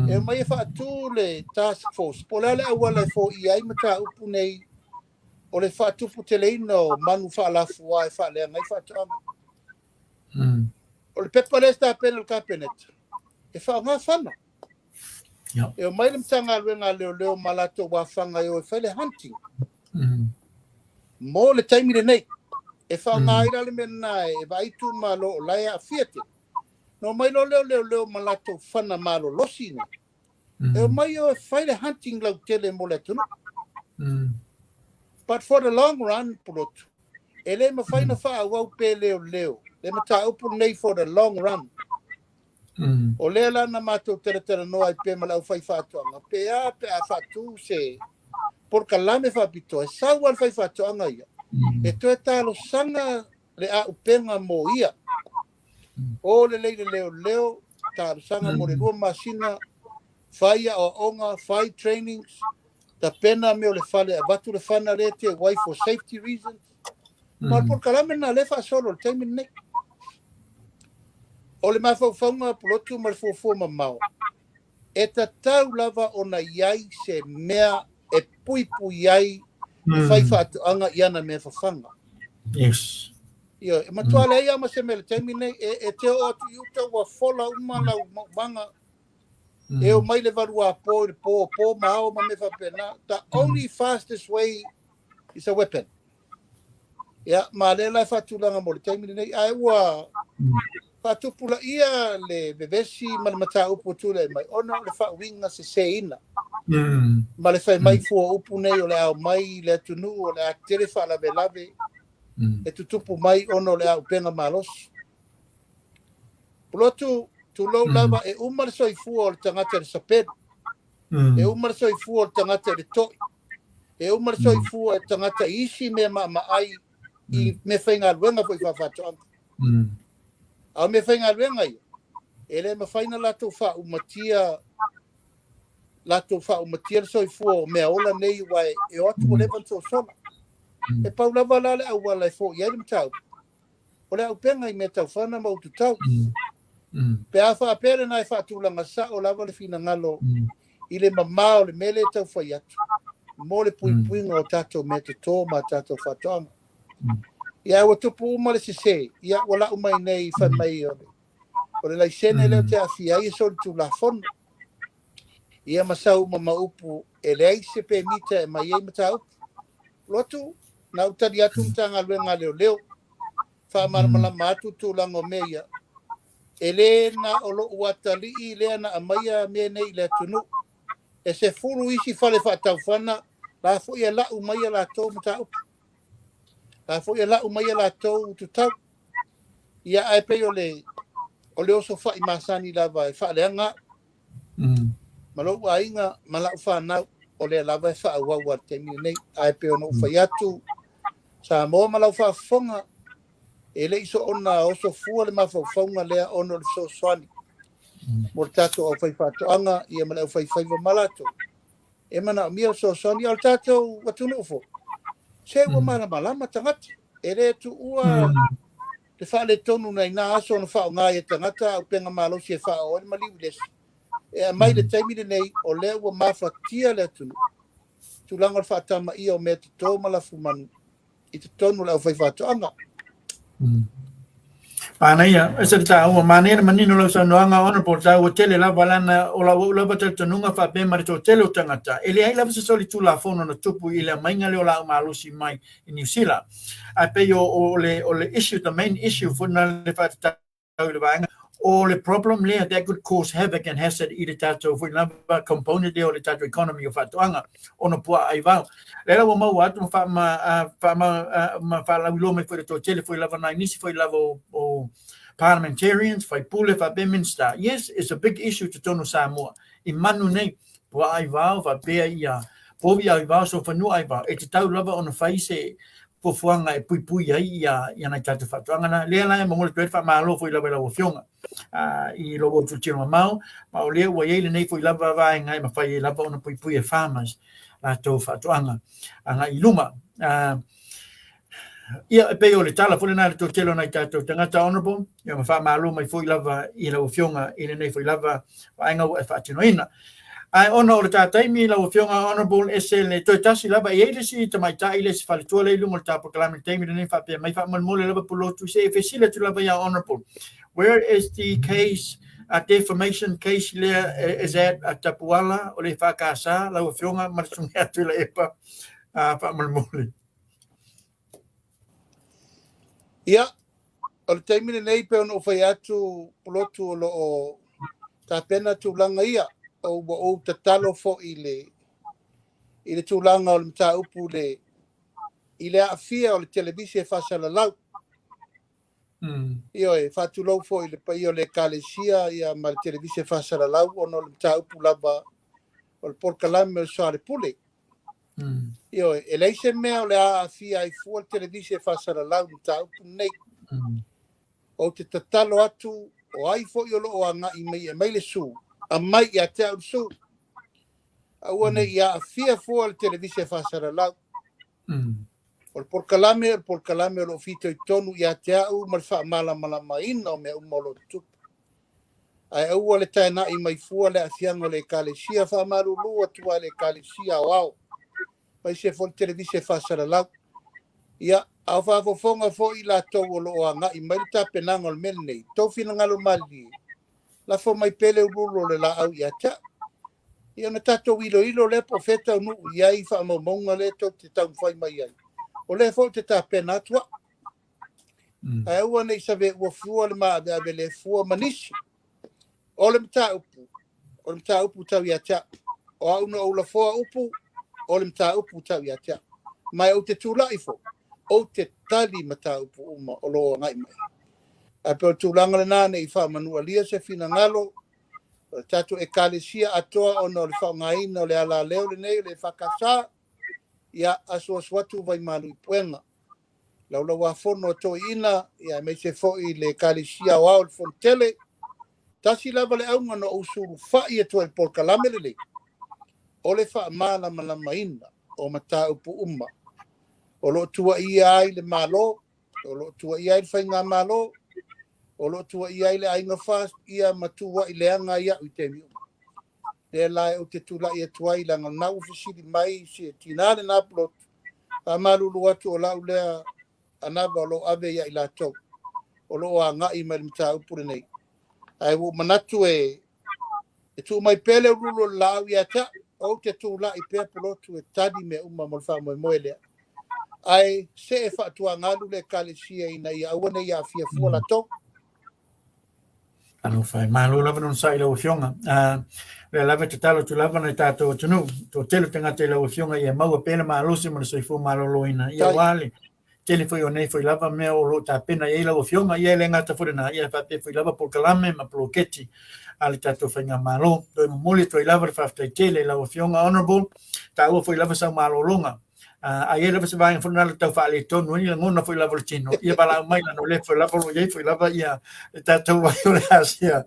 B: e omai e faatu le task force po o le a le auala e foia ai mataupu nei o le faatuputeleina o manu faalafua e faaleaga ai faatoaga. O le pepa lea e tapena e le Kapeneta, e faaaoga fana. E omai le Matagaluega a Leoleo ma latou afaga e o e fai le hunting. Mo le taimi lenei, e faaaoga ai la le mea lena e vaai itumalo o la e aafia tele. Na omai loa lea o leoleo ma latou fana malolosi nei, e omai o e fai le hunting lautele mo le atunuu. But for the long run, Pulotu, e le mafai na faaauau pe leoleo le mataupu lenei for the long run. O lea la na matou talatalanoa ai pea ma le aufaifaatoaga, pe a pe a faatu se polokalame faapitoa, e sau lava le faifaatoaga ia, e toe talosaga le aupega mo ia. O lelei le leoleo, talosaga mo le 2 masina, fai aoaoga, fai trainings, tapena mea o le fale, avatu le fana lea te uai for safety reasons. Ma o le polokalame lena lea e faasolo i le taimi lenei. O le mafaufauga Pulotu ma le fuafua mamao, e tatau lava ona i ai se mea e puipui ai le faifaatoaga i ana mea fafaga.
A: Yes.
B: Ioe, e matua leai lava ma se mea i le taimi lenei, e te oo atu i uta ua fola uma lau maumaga, e omai le valuapo i le po, po ma ao ma mea faapena. The only fastest way is a weapon. Ia, ma lea la e faatulaga mo le taimi lenei, ae ua faatupulaia le vevesi ma le mataupu ua tulai mai, ona o le faauiga seseina ma le fai mai fua o upu nei o le a omai le atunuu, o le a tele faalavelave e tutupu mai ona o le auupega malosi. Pulotu, tulou lava, e uma le soifua o le tagata i le sapelu, e uma le soifua o le tagata i le to'i, e uma le soifua o le tagata i isi mea maamaai i mea faigaluega foi faafaatoaga. A o mea faigaluega ia, e le mafai na latou faaumatia le soifua o mea ola nei, aua e o atu ua leva ona sosola. E pau lava la le auala e foia ai le mataupu, o le auupega i mea taufana ma ututau. Pe a faapea lena e faatulaga sao lava le finagalo i le mamao o le mea lea e tau fai atu mo le puipuiga o tatou mea toto ma tatou faatoaga. Ia, ua tupu uma le sese, ia ua lau mai nei fai mai o le laisene lea o te aafia ai e solitulafono. Ia ma sau uma ma upu e leai se pemita e mai ai mataupu. Lotu, na ou tali atu Matagaluega a Leoleo, faamalamalama atu tulaga o mea ia. E le na o lou atalii lea na aumaia mea nei i le atunuu. E 10 isi fale faataufana, la foi e lau mai a latou mataupu. La foi e lau mai a latou tutau. Ia ae pei o le oso fai masani lava e faaleaga ma lou aiga ma lau fanau o lea lava e faaauau a le taimi lenei. Ae pei ona ou fai atu, Samoa ma lau faafofoga, e le i soona oso fua le mafaufauga lea ona o le fesoasoani mo le tatou aufaifaatoaga ia ma le aufaifaiva ma latou. E manaomia le fesoasoani, o le tatou atunuu foi, se ua malamalama tagata. E le tuua le faaletonu nai na aso ona faaaoga ai e tagata auupega malosi e faaoo ai le maliu i le esi. E aumai le taimi lenei, o lea ua mafatia le atunuu. Tulaga o le faatamaia o mea toto ma lafumanu i totonu o le aufaifaatoaga.
A: Manaia, ese le taua, manaia le manino lau saunoaga Honorable, taua tele lava lana o lau lava talitonuga faapea ma le toatele o tagata. E leai lava se solitulafono na tupu i le aumaiga lea o laau malosi mai i Niu Sila. Ae pei o le issue, the main issue foi na le faatatau i le vaega, o le problem lea that could cause havoc and hazard i le tatou foi lava component lea o le tatou economy o faatoaga ona puaa aivao. Lea la ua maua atu ma faalauiloa mai foi le toatele foi lava nai nisi foi lava o parliamentarians, faipule, faapea minister. Yes, it's a big issue totonu Samoa. I manu nei, puaa aivao, faapea ia povi aivao, sofanua aivao. E tatau lava ona fai se fuafuaga e puipui ai ia nai tatou faatoaga na. Lea la e momoli atu ai le faamalo foi lava i lau Afioga i lou tilotilo mamao, ma o lea ua i ai lenei foi lava vaega e mafai ai lava ona puipui e farmers latou faatoaga agai i luma. Ia, e pei o le tala foi lena i le toatele o nai tatou tagata Honorable, ia ma faamalo mai foi lava i lau Afioga i lenei foi lava vaega ua e faatinoina. Ae ona o le ta taimi lau Afioga Honorable, ese le toe tasi lava, e i ai le isi tamaitai le isi faletua lea i luga o le ta polokalame i le taimi lenei faapea mai faamolemole lava Pulotu se e fesili atu lava ia Honorable, where is the case, a defamation case lea is at a Tapuala o le EFKS lau Afioga ma le Susuga ia Tuilaepa faamolemole.
B: Ia, o le taimi lenei pe ona ou fai atu Pulotu o lo o tapena tulaga ia, o ua ou tatalo foi i le tulaga o le mataupu i le aafia o le televise faasalalau. Ioe, faatulou foi i le paia o le Ekalesia ia ma le televise faasalalau ona o le mataupu lava o le polokalame o le Soalepule. Ioe, e leai se mea o le a aafia ai fua le televise faasalalau i le mataupu lenei. Ou te tatalo atu, o ai foi o lo o agai mai e mai le su, aumai ia te au le su. Aua ne i aafia fua le televise faasalalau. O le polokalame, o lo o fitoitonu ia te au ma le faamalamalamaina o mea uma o lo o tutupu. Ae aua le taenai mai fua le aafiaga o le Ekalesia, faamalulu atu ai le Ekalesia aoao, aemaise foi le televise faasalalau. Ia, a o faafofoga foi i latou o lo o agai mai le tapenaga o le mea lenei, tou finagalo malilie, lafo mai pea le uluulu o le laau ia te au. Ia ona tatou iloilo lea po o fea taunuu i ai faamaumauga lea tou te taumafai mai ai. O lea foi ou te tapena atu au. Ae aua ne i save ua fua le maaveave le fua ma nisi. O le mataupu, o le mataupu tau ia te au. O au na ou lafoa upu, o le mataupu tau ia te au. Ma ou te tulai foi, ou te tali mataupu uma o lo o agai mai. Ae pei o le tulaga lena ne i faamanualia se finagalo o le tatou Ekalesia atoa ona o le faaaogaina o le alaleo lenei o le EFKS, ia asuasu atu vaimalu i puega. Laulauafono a toeaiina, ia aemaise foi le Ekalesia aoao o le Fonotele. Tasi lava le auga na ou sulufai atu ai i le polokalame lenei, o le faamalamalamaina o mataupu uma o lo o tuuaia ai le Malo, o lo o tuuaia ai le Faigamalo, o lo o tuuaia ai le Aiga FAST, ia ma tuuai leaga ai au i taimi uma. Lea la ou te tulai atu ai, leaga o lena ua fesili mai se tina lena Pulotu, faamalulu atu o lau lea anava o lo o ave ia i latou o lo o agai mai le mataupu lenei. Ae ua ou manatu e tuu mai pea le uluulu o le laau ia te au, ou te tulai pea Pulotu e tali mea uma mo le faamoemoe lea. Ae see faatuagalu le Ekalesia ina ia aua ne i aafia fua latou.
A: Alofa e. Malo lava le onosai i lau Afioga. O lea lava e tatalo atu lava nai tatou atunuu, toatele o tagata i lau Afioga ia maua pea le malosi ma le soifua maloloina, ia aua le tele foi o nei foi lava mea o lo o tapena i ai lau Afioga, ia e le gata foi i lena, ia faapea foi lava polokalame ma poloketi a le tatou faigamalo. Toe momoli atu ai lava le faafetai tele i lau Afioga Honourable, taua foi lava sau malologa. A i ai lava se vaega foi lena tau faaletonu ai ni lagona foi lava o le tino, ia valaau mai leaga o lea foi lava o lo o i ai foi lava ia le tatou vai o le asia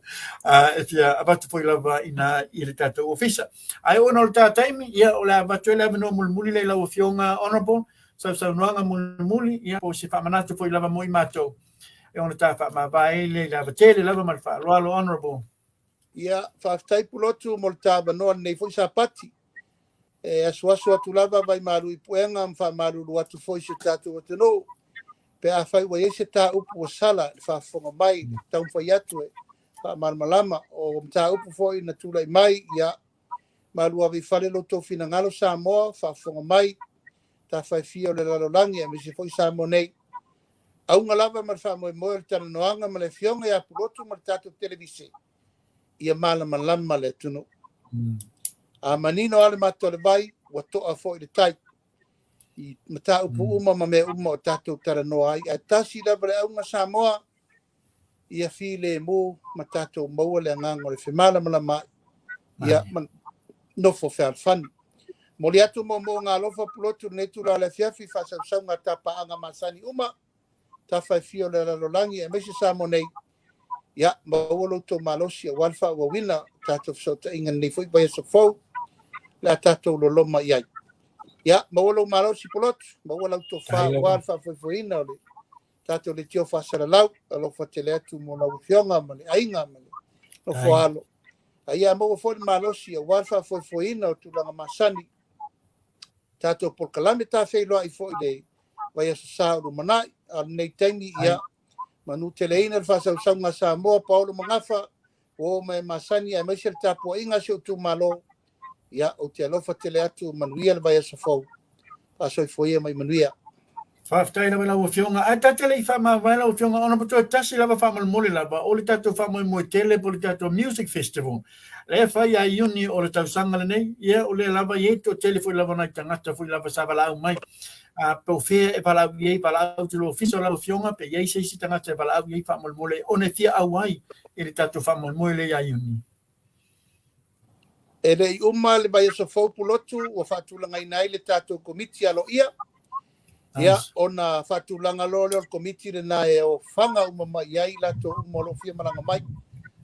A: e fia avatu foi lava ina i le tatou ofisa. Ae ona o le ta taimi, ia o le a avatu ai le avanoa mulimuli lea i lau Afioga Honourable, sausaunoaga mulimuli, ia po o se faamanatu foi lava mo i matou e ono ta faamavae ai le i le ava tele lava ma le faaaloalo Honourable.
B: Ia, faafetai Pulotu mo le ta avanoa lenei foi Sapati. E asuasu atu lava vaimalu i puega ma faamalulu atu foi i si o tatou atunuu pe afai ua i ai se tāupu ua sala i le faafofoga mai, le taumafai atu e faamalamalama. O mataupu foi na tulai mai, ia, malu ave i fale lo outou finagalo Samoa, faafofoga mai, tafa e fia o le lalolagi aemaise foi Samoa nei. Auga lava ma le faamoemoe o le talanoaga ma le Afioga ia Pulotu ma le tatou televise, ia malamalama le atunuu. A manino lava le mata o le vai, ua toa foi le tai i mataupu uma ma mea uma o tatou talanoa ai. Ae tasi lava le auga Samoa, ia filemu ma tatou maua le agaga o le femalamalamaai, ia ma nofo fealofani. Momoli atu moomooga alofa Pulotu i lenei itula o le afiafi i faasausauga a tapaaga masani uma, tafa e fia o le lalolagi aemaise Samoa nei. Ia, maua lo outou malosi aua le faaauauina o tatou fesootaiga i lenei foi vaiaso fou o le a tatou loloma i ai. Ia, maua lou malosi Pulotu, maua lau tofa aua le faafoefoeina o le tatou leitio faasalalau. Alofa tele atu mo lau Afioga ma le aiga ma le nofo alo. A ia maua foi le malosi aua le faafoefoeina o tulaga masani tatou polokalame ta feiloai foi le vaiaso sa o lumanai. A o lenei taimi, ia manuteleina le faasausauga a Samoa, Paolo Magafa, ua oo mai e masani aemaise le tapuaiga a si ou itumalo. Ia, ou te alofa tele atu, manuia le vaiaso fou. Faasoifua ia mai manuia.
A: Faafetai lava i lau Afioga. Ae ta te le i faamavae lau Afioga ona toe tasi lava faamolemole lava o le tatou faamoemoe tele po o le tatou Music Festival lea e fai ia Iuni o le tausaga lenei. Ia o lea lava e i ai toatele foi lava nai tagata foi lava sa valaau mai po o fea e valaau i ai, valaau atu i le ofisa o lau Afioga pe i ai se isi tagata e valaau i ai faamolemole ona e fia auai i le tatou faamoemoe lea ia Iuni.
B: E le i uma le vaiaso fou Pulotu ua faatulagaina ai le tatou komiti aloaia. Ia, ona faatulaga loa lea o le komiti lena e ofaga uma mai i ai latou uma o lo o fia malaga mai.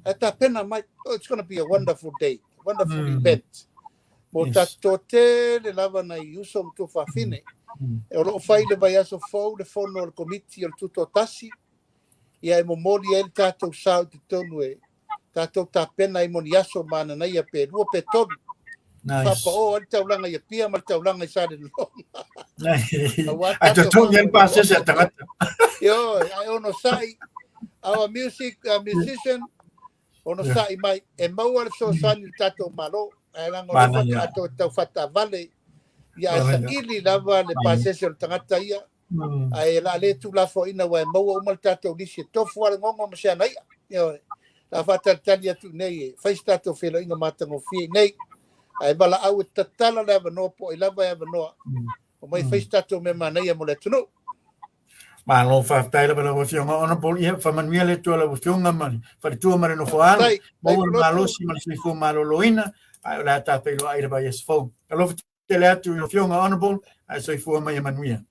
B: Ae tapena mai. Oh, it's gonna be a wonderful day, wonderful event. Mo tatou toatele lava nai uso ma tuafafine. O lo o fai le vaiaso fou le fono a le komiti o le Tutoatasi, ia e momoli ai le tatou sao i totonu e tatou tapena ai mo ni aso mananaia pe lua pe tolu.
A: Nice.
B: Faapao ai le taulaga i Apia ma le taulaga i Salelologa.
A: Ae totogi ai le pasese a tagata.
B: Ioe, ae onosai, our music, our musician, onosai mai, e maua le fesoasoani i le tatou Malo, ae leaga o lea faatoa toe tau faataavale, ia ae saili lava le pasese o le tagata ia. Ae o le a le tuulafoaiina aua e maua uma le tatou lisi e tofu lava le gogo ma se ana i'a. Ioe. O le a faatalitali atu i inei e fai se tatou feiloaiga matagofie i inei. Ae valaau e tatala le avanoa po o ai lava e avanoa. Omai e fai se tatou mea manaia mo le atunuu.
A: Malo faafetai lava lau Afioga Honourable. Ia faamanuia le Atua i lau Afioga ma le faletua ma le nofoaalo. Maua le malosi ma le soifua maloloina ae o le a ta feiloai i le vaiaso fou. Alofa tele atu i lau Afioga Honourable ae soifua ma ia manuia.